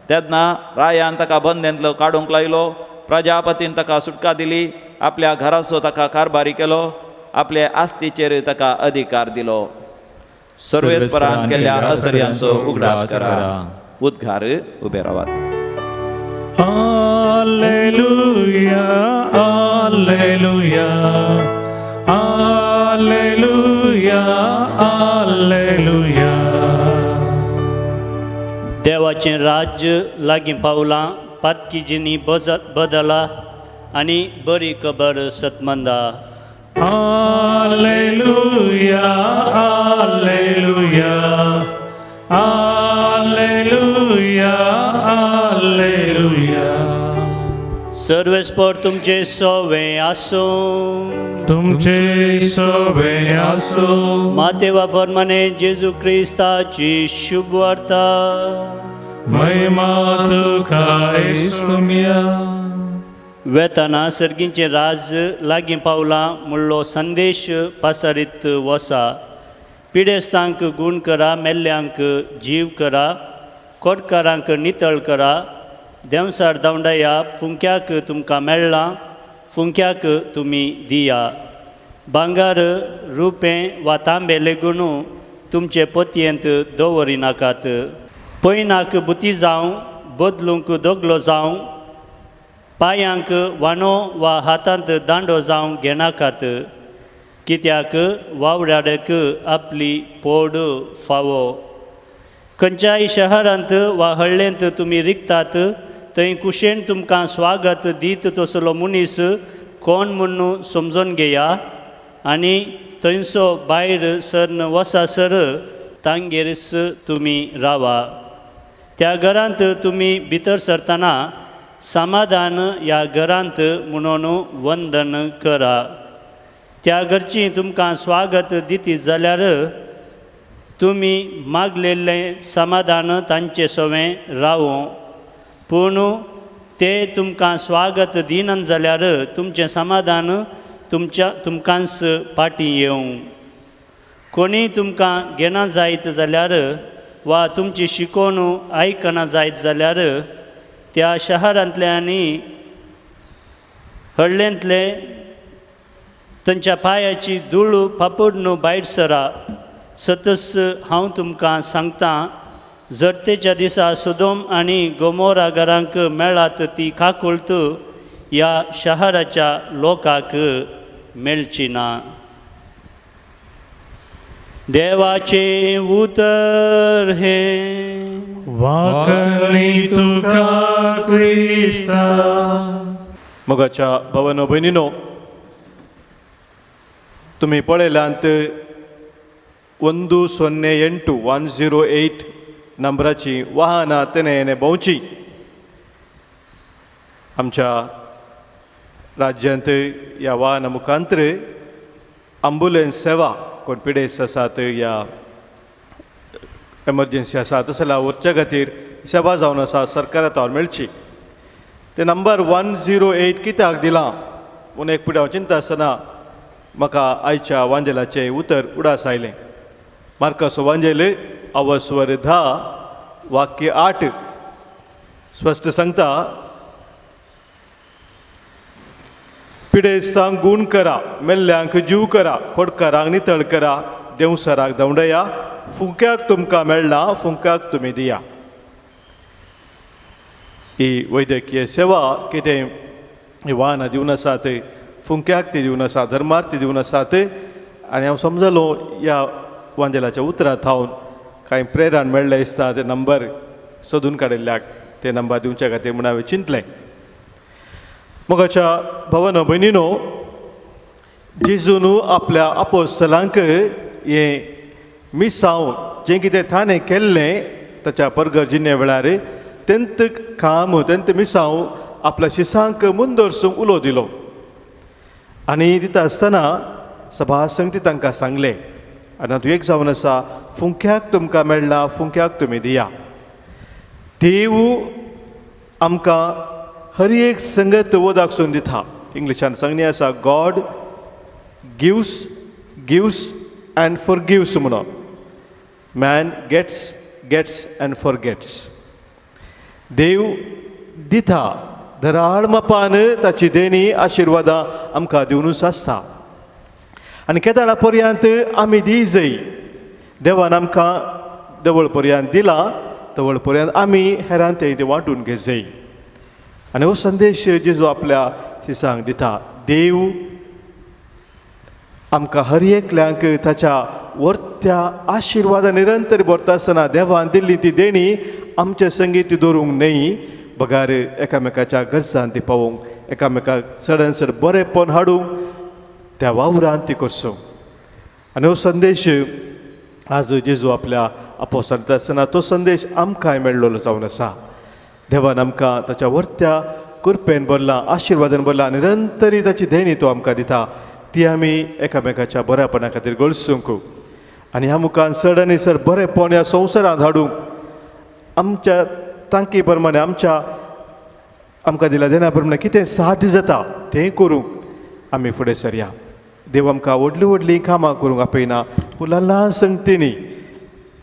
तेन्ना रायान ताका बंदेंतलो काडूंक लायलो. प्रजापतीन ताका सुटका दिली. आपल्या घराचो ताका कारभारी केलो. आपले आस्तीचेर ताका अधिकार दिलो. सर्वेस्परान केल्ल्या असर्यांचो उगडास करा. उद्गार उबे रावात. Alleluia, alleluia, alleluia, alleluia. देवाचें राज्य लागीं पावलां. पातकी जिनी बदला आनी बरी खबर सतमंदा. Alleluia, alleluia, alleluia, alleluia. सर्वेस्पर तुमचे सोवे आसूं. तुमचे सोवे आसूं. मातेवा फर्माने जेजू क्रिस्ताची शुभ वार्ता. महिमा तुका येसुम्या. वेताना सर्गींचें राज लागीं पावलां म्हणलो संदेश पासारीत वसा. पिडेस्तांक गूण करा, मेल्ल्यांक जीव करा, कोटकारांक नितळ करा. देंवसार धांवडाया. फुंक्याक तुमकां मेळ्ळां, फुंक्याक तुमी दिया. भांगर, रुपें वा तांबे लेगून तुमचे पोतयेंत दवरिनाकात. पयनाक बुती जावं, बदलूंक दगलो जावं, पांयांक वाणो वा हातांत दांडो जावं घेनाकात. कित्याक वावराडक आपली पोड फावो. खंयच्याय शहरांत वा हळ्ळेंत तुमी रिगतात थंय कुशेन तुमकां स्वागत दीत तसलो मनीस कोण म्हूण समजून घेया आनी थंयसो भायर सरन वसासर तांगेरच तुमी रावा. त्या घरांत तुमी भितर सरतना समाधान ह्या घरांत म्हणून वंदन करा. त्या घरचीं तुमकां स्वागत दितीत जाल्यार तुमी मागलेलें समाधान तांचे सवें रावूं, पूण ते तुमकां स्वागत दिनात जाल्यार तुमचें समाधान तुमच्या तुमकांच फाटीं येवं. कोणीय तुमकां घेना जायत जाल्यार वा तुमची शिकोवन आयकना जायत जाल्यार त्या शहरांतले आनी हळ्ळेंतले तांच्या पांयाची धूळ फापुडून भायर सरा. सतस हांव तुमकां सांगतां, जरतेच्या दिसा सोदोम आनी गोमोरा घरांक मेळात ती काकुळत ह्या शहराच्या लोकांक मेळची ना. देवाचें उतर हें. वाकणी तुका क्रिस्ता. मोगाच्या भावानो भयणीनो, तुमी पळयल्यांत 108 108 नंबराची वाहनां तेणे येणे भोंवची. आमच्या राज्यांत ह्या वाहना मुखांतर आंबुलन्स सेवा कोण पिडेस्त आसात या एमर्जन्सी आसा तशें जाल्यार व्हरच्या खातीर सेवा जावन आसा सरकारा तोर मेळची. ते नंबर 108 कित्याक दिलां म्हूण एक पिड्याव चिंता आसतना म्हाका आयच्या वांजेलाचें उतर उडास आयलें. मार्कासो वांजेल अवस्वर 10 वाक्य 8 स्पश्ट सांगता, पिडेस्तांक गूण करा, मेल्ल्यांक जीव करा, खोडकारांक नितळ करा, देंवसराक धांवडया, फुंक्याक तुमकां मेळ्ळां फुंक्याक तुमी दिया. ही वैद्यकीय सेवा कितें ही वाहनां दिवन आसात, फुंक्याक ती दिवन आसा, धर्मार ती दिवन आसात. आनी हांव समजलो ह्या वांजेलाच्या उतरां थावन कांय प्रेरण मेळ्ळें दिसता ते नंबर सोदून काडिल्ल्याक ते नंबर दिवच्या खातीर म्हूण हांवें चिंतलें. मोगाच्या भावानो भयणीनो, जेजून आपल्या आपोस्तलांक हें मिसांव जें कितें ताणें केल्लें ताच्या परगर जिणे वेळार तेंत काम तेंत मिसांव आपल्या शिसांक मुंदरसूंक उलो दिलो. आनी दिता आसतना सभासंगती तांकां सांगलें, आनी तातूंत एक जावन आसा, फुंक्याक तुमकां मेळ्ळां फुंक्याक तुमी दिया. देव आमकां हर एक संगत वदाकसून दिता. इंग्लिशान सांगणी आसा, God gives gives and forgives म्हणून, man gets gets and forgets. देव दिता धराळ मापान ताची देणी आशिर्वादां आमकां दिवनूच आसता. आनी केदाळा पर्यंत आमी दी जय देवान आमकां देवळ पर्यंत दिला तवळ पर्यंत आमी हेरान ते वांटून घेजय. आनी हो संदेश जेजू आपल्या शिसांक दिता. देव आमकां हर एकल्यांक ताच्या वर्त्या आशिर्वादा निरंतर भरता आसतना देवान दिल्ली ती देणी आमच्या संगीत ती दवरूंक न्हय, बगार एकामेकाच्या गरजान ती पावोवंक, एकामेकाक चडान चड बरेंपण हाडूंक त्या वावरान ती करचो. आनी हो संदेश आज जेजू आपल्या आपोसांत दिता आसतना तो संदेश आमकांय मेळ्ळो जावन आसा. देवान आमकां ताच्या वर्त्या कृपेन भरला, आशिर्वादान भरला, निरंतरी ताची देणी तो आमकां दिता, ती आमी एकामेकाच्या बऱ्यापणा खातीर गळसूंक आनी ह्या मुखान चड आनी चड बरेंपण ह्या संवसारांत हाडूंक आमच्या तांकी प्रमाणे आमच्या आमकां दिल्या देणा प्रमाणे कितें साध्य जाता तें करूंक आमी फुडें सरया. देव आमकां व्हडलीं व्हडलीं कामां करूंक आपयना, पूण ल्हान ल्हान संगतींनी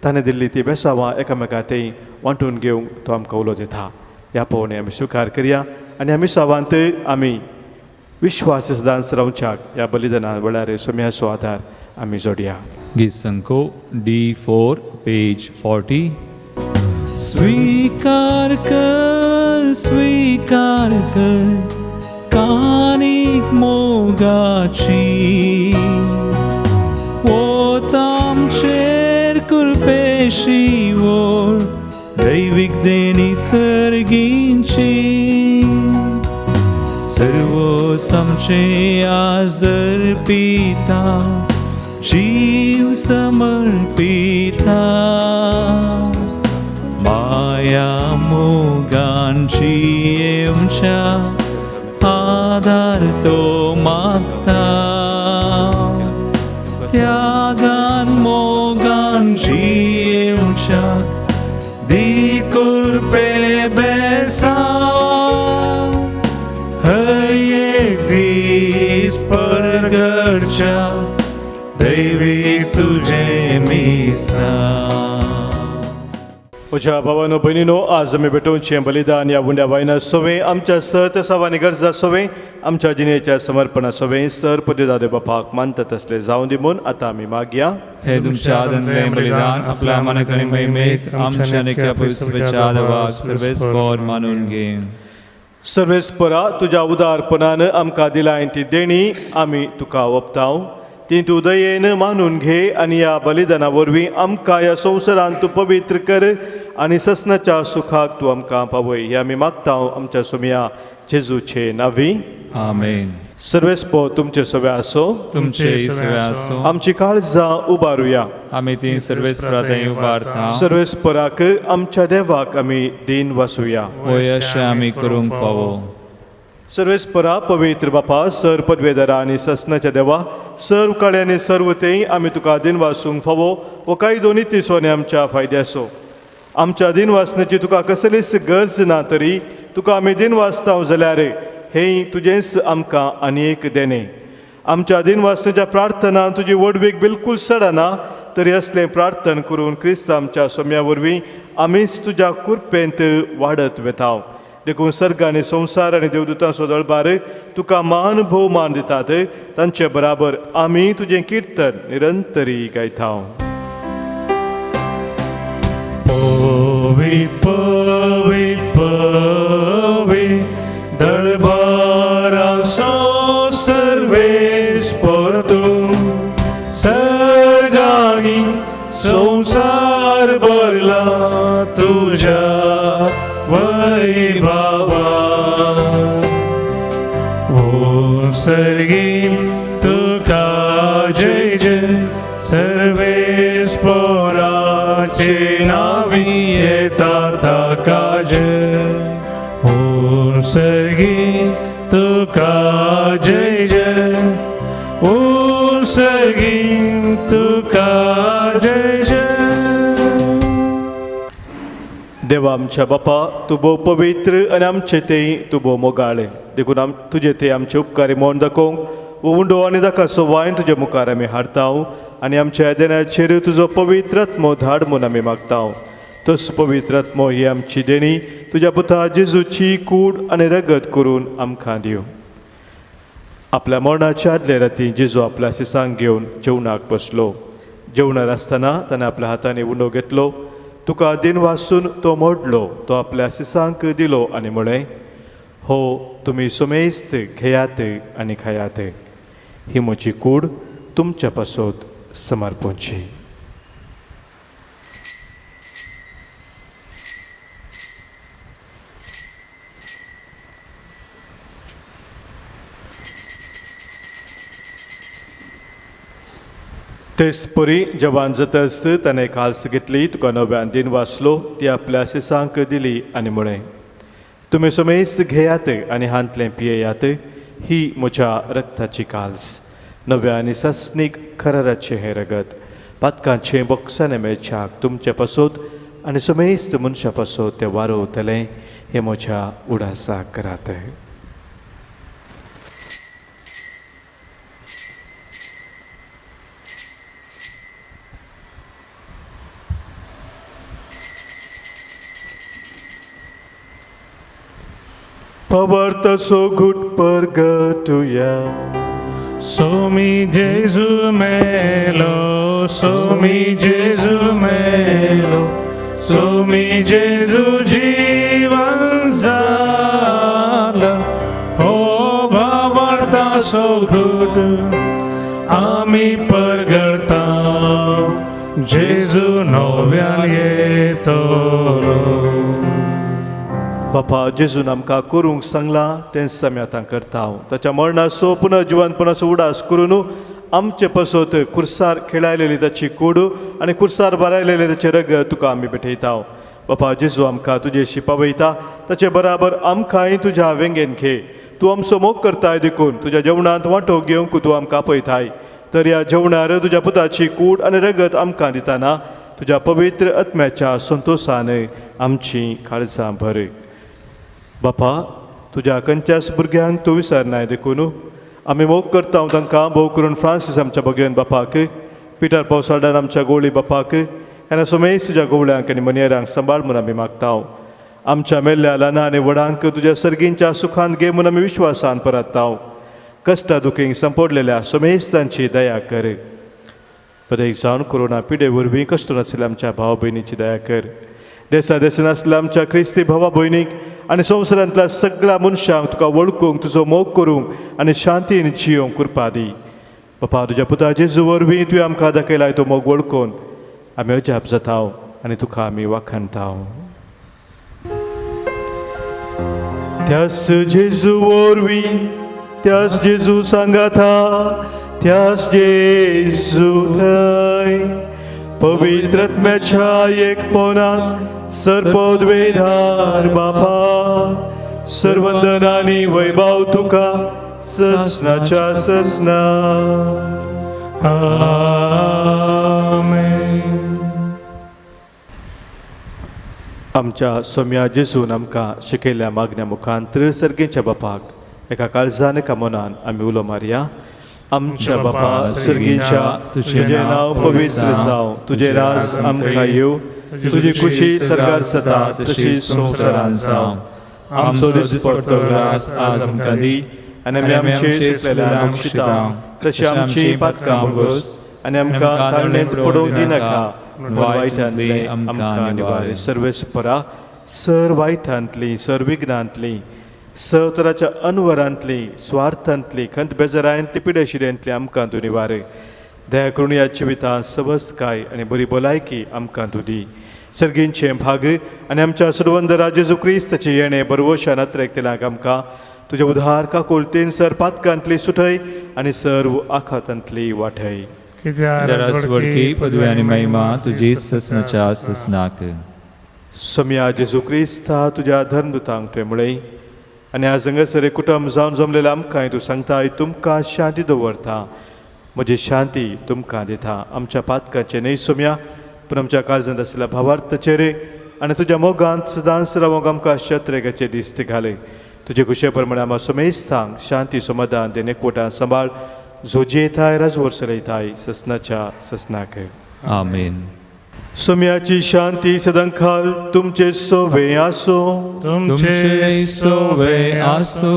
ताणें दिल्ली ती बेसांवां एकामेका थंय वांटून घेवंक तो आमकां उलो दिता. ह्या पळोवणी आमी स्विकार करया आनी आमी सवांत आमी विश्वास सदांच रावच्याक ह्या बलिदाना वेळार सोम्याचो आदार आमी जोडया. गीत संको D4 page 40. स्वीकार कर, स्वीकार कर कानिक मोगाची, शिवोर दैवीक देणी सर्गींची सर्व समचे आजर्पिता जीव समर्पिता माया मोगांची येवच्या आदार तो मागता त्यागान मोगांची येवच्या दी कृपे बेसा हर एक दीस परगडच्या दैवीक तुझे मिसा. म्हज्या भावानो भयणीनो, आज आमी भेटोवचें बलिदान ह्या उंड्या वायना सोवे आमच्या सत सवानी गरजा सोवे आमच्या जिणेच्या समर्पणा सोवे सर पदे बापाक मानता तसले जावं दी म्हूण आतां आमी मागया. हे तुमच्या आदनले बलिदान आपल्या मनाक आनी महिमेक आमच्या आनी ह्या पवित्र आदवाक सर्वेस्पर मानून घे. सर्वेस्परा, तुज्या उदारपणान आमकां दिलाय ती देणी आमी तुका ओपताव, ती तूं दयेन मानून घे आनी ह्या बलिदाना वरवीं आमकां ह्या संवसारांत तूं पवित्र कर आनी ससनाच्या सुखाक तूं आमकां पावय. हे आमी मागता आमच्या सोमया जेजूचे नावी. आमेन. सर्वेस्पर तुमचे सवे आसो, तुमचे सवे आसो. आमची काळजां उबारुया. आमी ती सर्वेस्परा थंय उबारता. सर्वेस्पराक आमच्या देवाक आमी दीन वासुया. वय अशें आमी करूंक फावो. सर्वेस्परा, पवित्र बापा, सर पदवेदारा आनी ससनाच्या देवा, सर्व काळे आनी सर्व तेय आमी तुका दीन वासूंक फावो वो कांय दोनी तिसोनी आमच्या फायद्याचो. आमच्या दीन वासनाची तुका कसलीच गरज ना तरी तुका आमी दीन वाचता जाल्यार हें तुजेंच आमकां आनी एक देणें. आमच्या दीन वासनाच्या प्रार्थना तुजी व्हडवीक बिलकूल सडना तरी असलें प्रार्थना करून क्रिस्त आमच्या सोम्या वरवीं आमीच तुज्या कृपेंत वाडत वेता. देखून सर्ग आनी संवसार आनी देवदूतांचो दळबार तुका मान भोवमान दितात, तांचे बराबर आमी तुजें किर्तन निरंतरी गायता. पवी पवी पवी दळबारांचो सर्वेस्पर तूं, सर्गांनी संवसार भरला तुज्या वैभवा. ओ सर्गी तुका जय जय, सर्वेस्पराचे नावी येता ताका जय. ओ सर्गी तुका जय जय, ओ सर्गी तुका जय जय. देवा आमच्या बापा, तूं भोव पवित्र आनी आमचे तेय तूं भोव मोगाळे, देखून तुजे ते आमचे उपकारी म्हूण दाखोवंक उंडो आनी दाकाचो वायन तुजे मुखार आमी हाडता आनी आमच्या देण्याचेर तुजो पवित्र आत्मो धाड म्हूण आमी मागता. तस पवित्र आत्मो ही आमची देणी तुज्या पुता जेजूची कूड आनी रगत करून आमकां दिवं. आपल्या मरणाच्या आदले राती जेजू आपल्या सिसांक घेवन जेवणाक बसलो. जेवणार आसतना ताणें आपल्या हातांनी उंडो घेतलो, तुका दिन वासून तो मोडलो, तो आपल्या सिसांक दिलो आनी म्हळें, हो तुमी सुमेस्त घेयात आनी खायात, ही म्हजी कूड तुमच्या पासत समर्पणची. तेच परी जवान जातच ताणें काल्स घेतली, तुका नव्यान दिन वाचलो, ती आपल्या सिसांक दिली आनी म्हळें, तुमी सुमेस्त घेयात आनी हांतलें पियेयात, ही म्हज्या रक्ताची काल्स, नव्या आनी सासणीक कराराचें हें रगत, पातकांचें बोक्साने मेळच्याक तुमचे पासत आनी सुमेस्त मनशां पासत तें वारोवतलें, हें म्हज्या उडासाक करात. पवर्तसो घुट परगटुया. सोमी जेजू मेलो, सोमी जेजू मेलो, सोमी जेजू जीवन जाला, हो भावार्थाचो घुट आमी परगटा, जेजू नव्यान येतलो. बापा जेजून आमकां करूंक सांगलां तेंच आमी आतां करता. ताच्या मरणाचो पुनर्जिवनपणाचो उडास करून आमचे पसत कुर्सार खेळायलेली ताची कूड आनी कुर्सार बारायलेले ताचें रगत तुका आमी भेटयता. बापा जेजू आमकां तुजेशी पावयता, ताचे बराबर आमकांय तुज्या वेंगेन घे. तूं आमचो मोग करताय देखून तुज्या जेवणांत वांटो घेवंक तूं आमकां आपयताय. तर ह्या जेवणार तुज्या पुताची कूड आनी रगत आमकां दिताना तुज्या पवित्र आत्म्याच्या संतोशान आमची काळजां भर. बापा तुज्या खंयच्याच भुरग्यांक तूं विसरनाय देखून आमी मोग करता तांकां, भोव करून फ्रांसीस आमच्या भगेन बापाक, पिटर पावसाडान आमच्या गोळी बापाक, आनी समेज तुज्या गोवळ्यांक आनी मनियरांक सांबाळ म्हूण आमी मागता. आमच्या मेल्ल्या ल्हान आनी व्हडांक तुज्या सर्गींच्या सुखान घे म्हूण आमी विश्वासान परतता. कश्टा दुखींक संपडलेल्या समेस्तांची दया कर. पदक जावन कोरोना पिडे वरवीं कश्ट नासलेल्या आमच्या भाव भयणीची दया कर. देसा देसान आसल्या आमच्या क्रिस्ती भावा भयणीक आनी संवसारांतल्या सगळ्या मनशांक तुका वळखूंक, तुजो मोग करूंक आनी शांतीन जियोंक कृपा दी. बापा तुज्या पुता जेजू वरवीं तुवें आमकां दाखयलाय तो मोग वळखून आमी अजाप जाता आनी तुका आमी वाखाणता. त्यास जेजू वरवीं, त्यास जेजू सांगाता, त्यास जेजू थंय पवित्र आत्म्याच्या एकपणान सर्पद्वेधार बापा सर्वंदन आनी वैभव तुका ससनाच्या ससना. आमेन. आमच्या सोम्या जेजून आमकां शिकयल्ल्या मागण्या मुखांत सर्गेच्या बापाक एका काळजान एका मनान आमी उलो मारया. आमच्या बापा सर्गीच्या, तुजें नांव पवित्र जावं, तुजें राज आमकां येवं, तुजी खुशी सर्गार जाता तशी संवसारांत जावं. आमचो दिसपडटो ग्रास आज आमकां दी आनी आमी आमचे शिकलेल्या बक्षिता तशी आमची पातकां भोगोस आनी आमकां ताळणेंत पडोवंक दिनाका, वायटांतली आमकां निवार. सर्वेस्परा सर वायटांतली, सर विघ्नांतली, सर तराच्या अनवरांतली, स्वार्थांतली, खंत बेजारांतली, पिडेशिरेंतली आमकां तूं निवार. दया करून ह्या जिवितांत सवस्तकाय आनी बरी भलायकी आमकां तूं दी. सर्गींचें भाग आनी आमच्या सुरवंदरा जेजू क्रिस्ताचें येणें बरवशान अत्रेकतल्यांक आमकां तुज्या उधार काकुळतेन सर पातकांतली सुटय आनी सर्व आखातांतली वाटय. वडकी पदवी आनी महिमा तुजी ससनाच्या ससनाक. सम्या जेजू क्रिस्ता तुज्या धर्मदूतांक तुवें म्हळें आनी आज हांगासर कुटुंब जावन जमलेलें आमकां तूं सांगताय, तुमकां शांती दवरता, म्हजी शांती तुमकां दिता. आमच्या पातकाचें न्हय सोम्या, पूण आमच्या काळजांत आशिल्ल्या भावार्थाचेर आनी तुज्या मोगांत सदांच रावंक आमकां शत्रेगाचे दिस्त घाले. तुजे खुशे प्रमाणे आमकां समेस्तांक शांती समाधान देणे एकवटान सांबाळ, जो जियेताय राजवर चलयताय ससनाच्या ससनाक. आमेन. सोम्याची शांती सदांकाल तुमचे सोवे आसो. तुमचे सोवे आसो.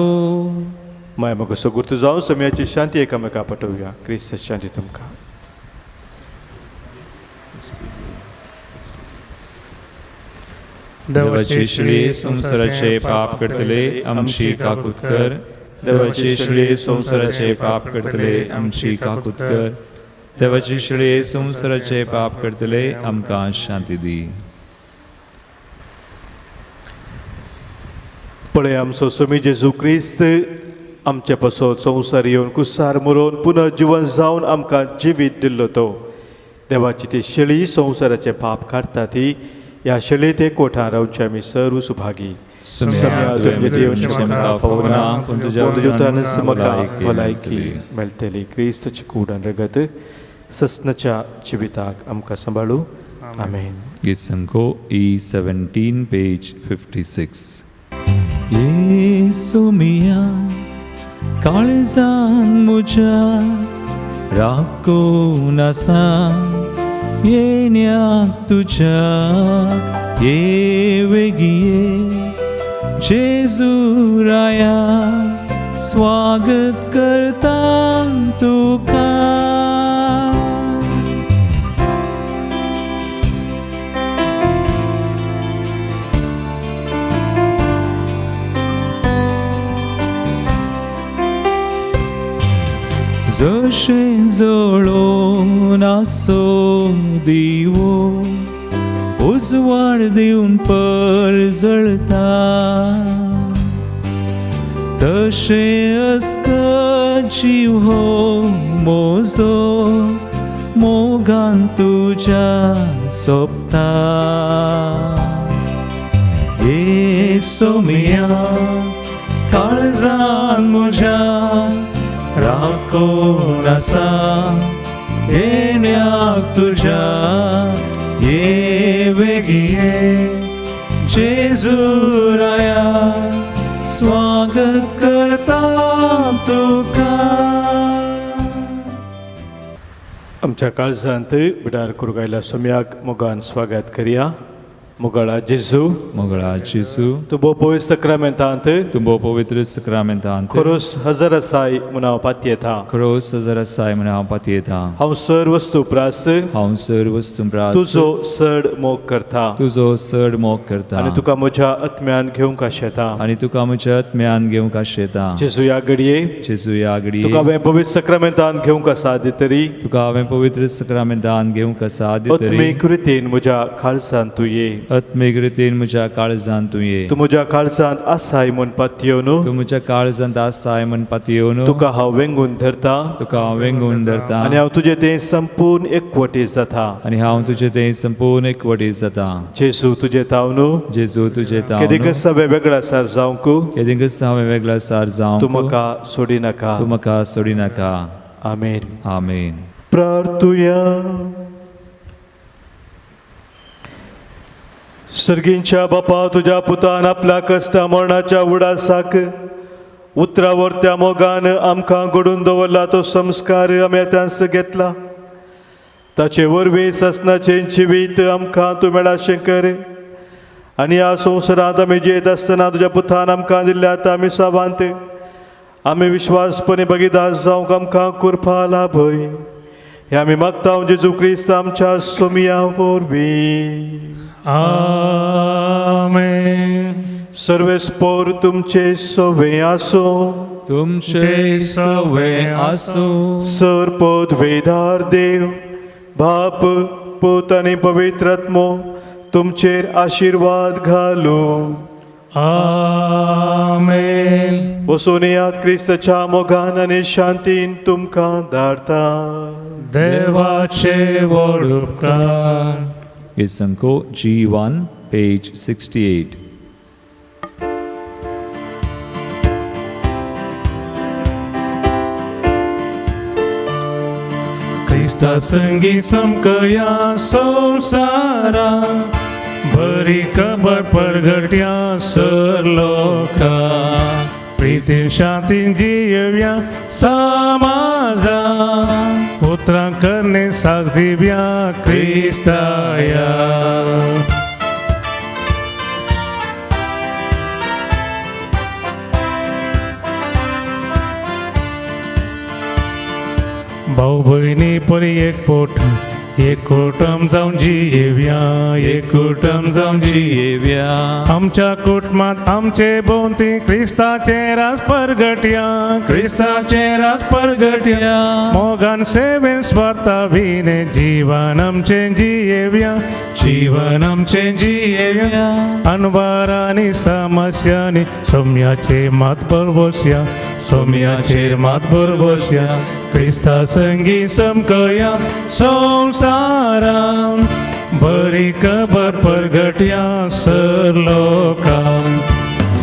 माय म्हाका सगुर्त जावं सोम्याची शांती एकामेका पटोवया. क्रिस्त शांती तुमकां. देवाची श्री संवसाराचे पाप करतले आमची काकूत कर. देवाची श्री संवसाराचे पाप करतले आमची काकूत कर. देवाची श्री संवसाराचे पाप करतले आमकां शांती दी. पळय आमचो स्वामी जेजू क्रिस्त आमचे पासत संवसार येवन कुसार मरोवन पुनर्जिवन जावन आमकां जिवीत दिल्लो तो देवाची ती शेळी संवसाराचे पाप काडटा ती ह्या शेळी ते कोठार रावचे आमी सर्व सुभागी. भलायकी मेळटली. क्रिस्ताची कूड आनी रगत ससनाच्या जिविताक आमकां सांबाळू. आमेन. गीत E17 page 56. येसू मिया काळजान म्हज्या राखून आसा येण्याक तुज्या, ये वेगीं जेजू राया स्वागत करता तुका. जशें जळोवन आसो दिवो उजवाड दिवन परजळता तशें अस्कत जीव हो म्हजो मोगान तुज्या सोंपता. ये सोमिया काळजान म्हज्या राखून आसा येण्याक तुज्या ये वेगीं ये जेजू राया स्वागत करता तुका. आमच्या काळजांत बिडार करूंक आयल्या सोम्याक मोगान स्वागत करया. मोगाळा जेजू, मोगळा जेजू, तूं भोव पवित्र सक्रामेंतांत, तूं भोव पवित्र सक्रामेंतांत खरोस हजर आसाय म्हूण हांव पातयेता. खरोस हजर आसाय म्हूण हांव पातयेता. हांव सर वस्तू प्रास, हांव सर वस्तू प्रास, तुजो चड मोग करता, तुजो चड मोग करता आनी तुका म्हज्या आत्म्यान घेवंक आशेता, आनी तुका म्हज्या आत्म्यान घेवंक आशेता. जेजू ह्या घडये, जेजू ह्या घडये, तुका हांवें पवित्र सक्रामेंतांत घेवंक आसा दितरी, तुका हांवें पवित्र सक्रामेंतांत घेवंक आसा दितरी, आत्मीक रितीन म्हज्या काळजांत तूं ये, आत्मीक रितीन म्हज्या काळजांत तूं ये. तूं म्हज्या काळजांत आसाय म्हूण पातयेवन, तूं म्हज्या काळजांत आसाय म्हूण पातयेवन, तुका हांव वेंगून धरता, तुका हांव वेंगून धरता आनी हांव तुजें तें संपूर्ण एकवटी जाता, आनी हांव तुजें तें संपूर्ण एकवटी जाता. जेजू तुजें तावन, जेजू तुजें तावन, केदिंकच हांवें वेगळा सार जावंक, केदिंकच हांवें वेगळा सार जावंक, तूं म्हाका सोडिनाका, तूं म्हाका सोडिनाका. आमेन. आमेन. प्रार्थुया. सर्गींच्या बापा, तुज्या पुतान आपल्या कश्टा मरणाच्या उडासाक उतरावर त्या मोगान आमकां घडून दवरला तो संस्कार आमी आतांच घेतला. ताचे वरवीं सासणाचें जिवीत आमकां तूं मेळाशें कर आनी ह्या संवसारांत आमी जियेत आसतना तुज्या पुतान आमकां दिल्ल्या त्या आमी सावांत आमी विश्वासपणी भागीदार जावंक आमकां कृपा लाभय. हे आमी मागता जेजू क्रिस्त आमच्या सोमिया वरवीं. आमेन. सर्वेस्पोर तुमचे सवे आसूं, तुमचे सवे आसूं. सर पदवेदार देव बाप पूत आनी पवित्र आत्मो तुमचेर आशिर्वाद घालूं. आमेन. वचून येयात क्रिस्ताच्या मोगान आनी शांतीन तुमकां धाडता. देवाचे व्हड उपकार. Isanko G1, page 68. क्रिस्ता संगी समकया संवसारा बरी खबर परगट्या सर लोका प्रितीन शांतीन जियेवया समाजा उतरां करणे साक्ष दिवया क्रिस्ताया. भाऊ भयणी परी एक पोट एक कुटुंब जावन जियेवया, एक कुटुंब जावन जियेवया. आमच्या कुटुंबांत आमचे भोंवती क्रिस्ताचें राज परगटया, क्रिस्ताचें राज परगटया. मोगान सेवेन स्वार्था विणे जीवन आमचें जियेवया, जीवन आमचें जियेवया. अनवारांनी समस्यांनी सोम्याचेर मात भरवसया, सोम्याचेर मात भरवसया. क्रिस्ता संगी समकया संवसारान बरी खबर परगटया सर लोकांक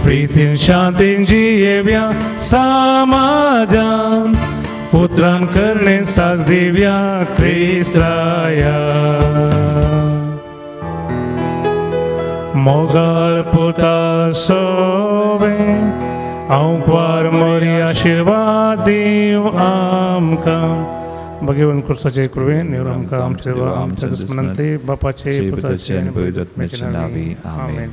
प्रितीन शांतीन जियेवया समाजान उतरान करणे साज दिवया क्रिस्ताया. मोगाळ पुता सोवे आंकवार मरी आशिर्वाद दीव आमकां. भगवान क्रिस्ताचे कृपेन निवर आमकां आमच्या देवा आमच्या दुस्मनांतले बापाचे पुताचे आनी पवित्र आत्म्याच्या नांवी. आमेन.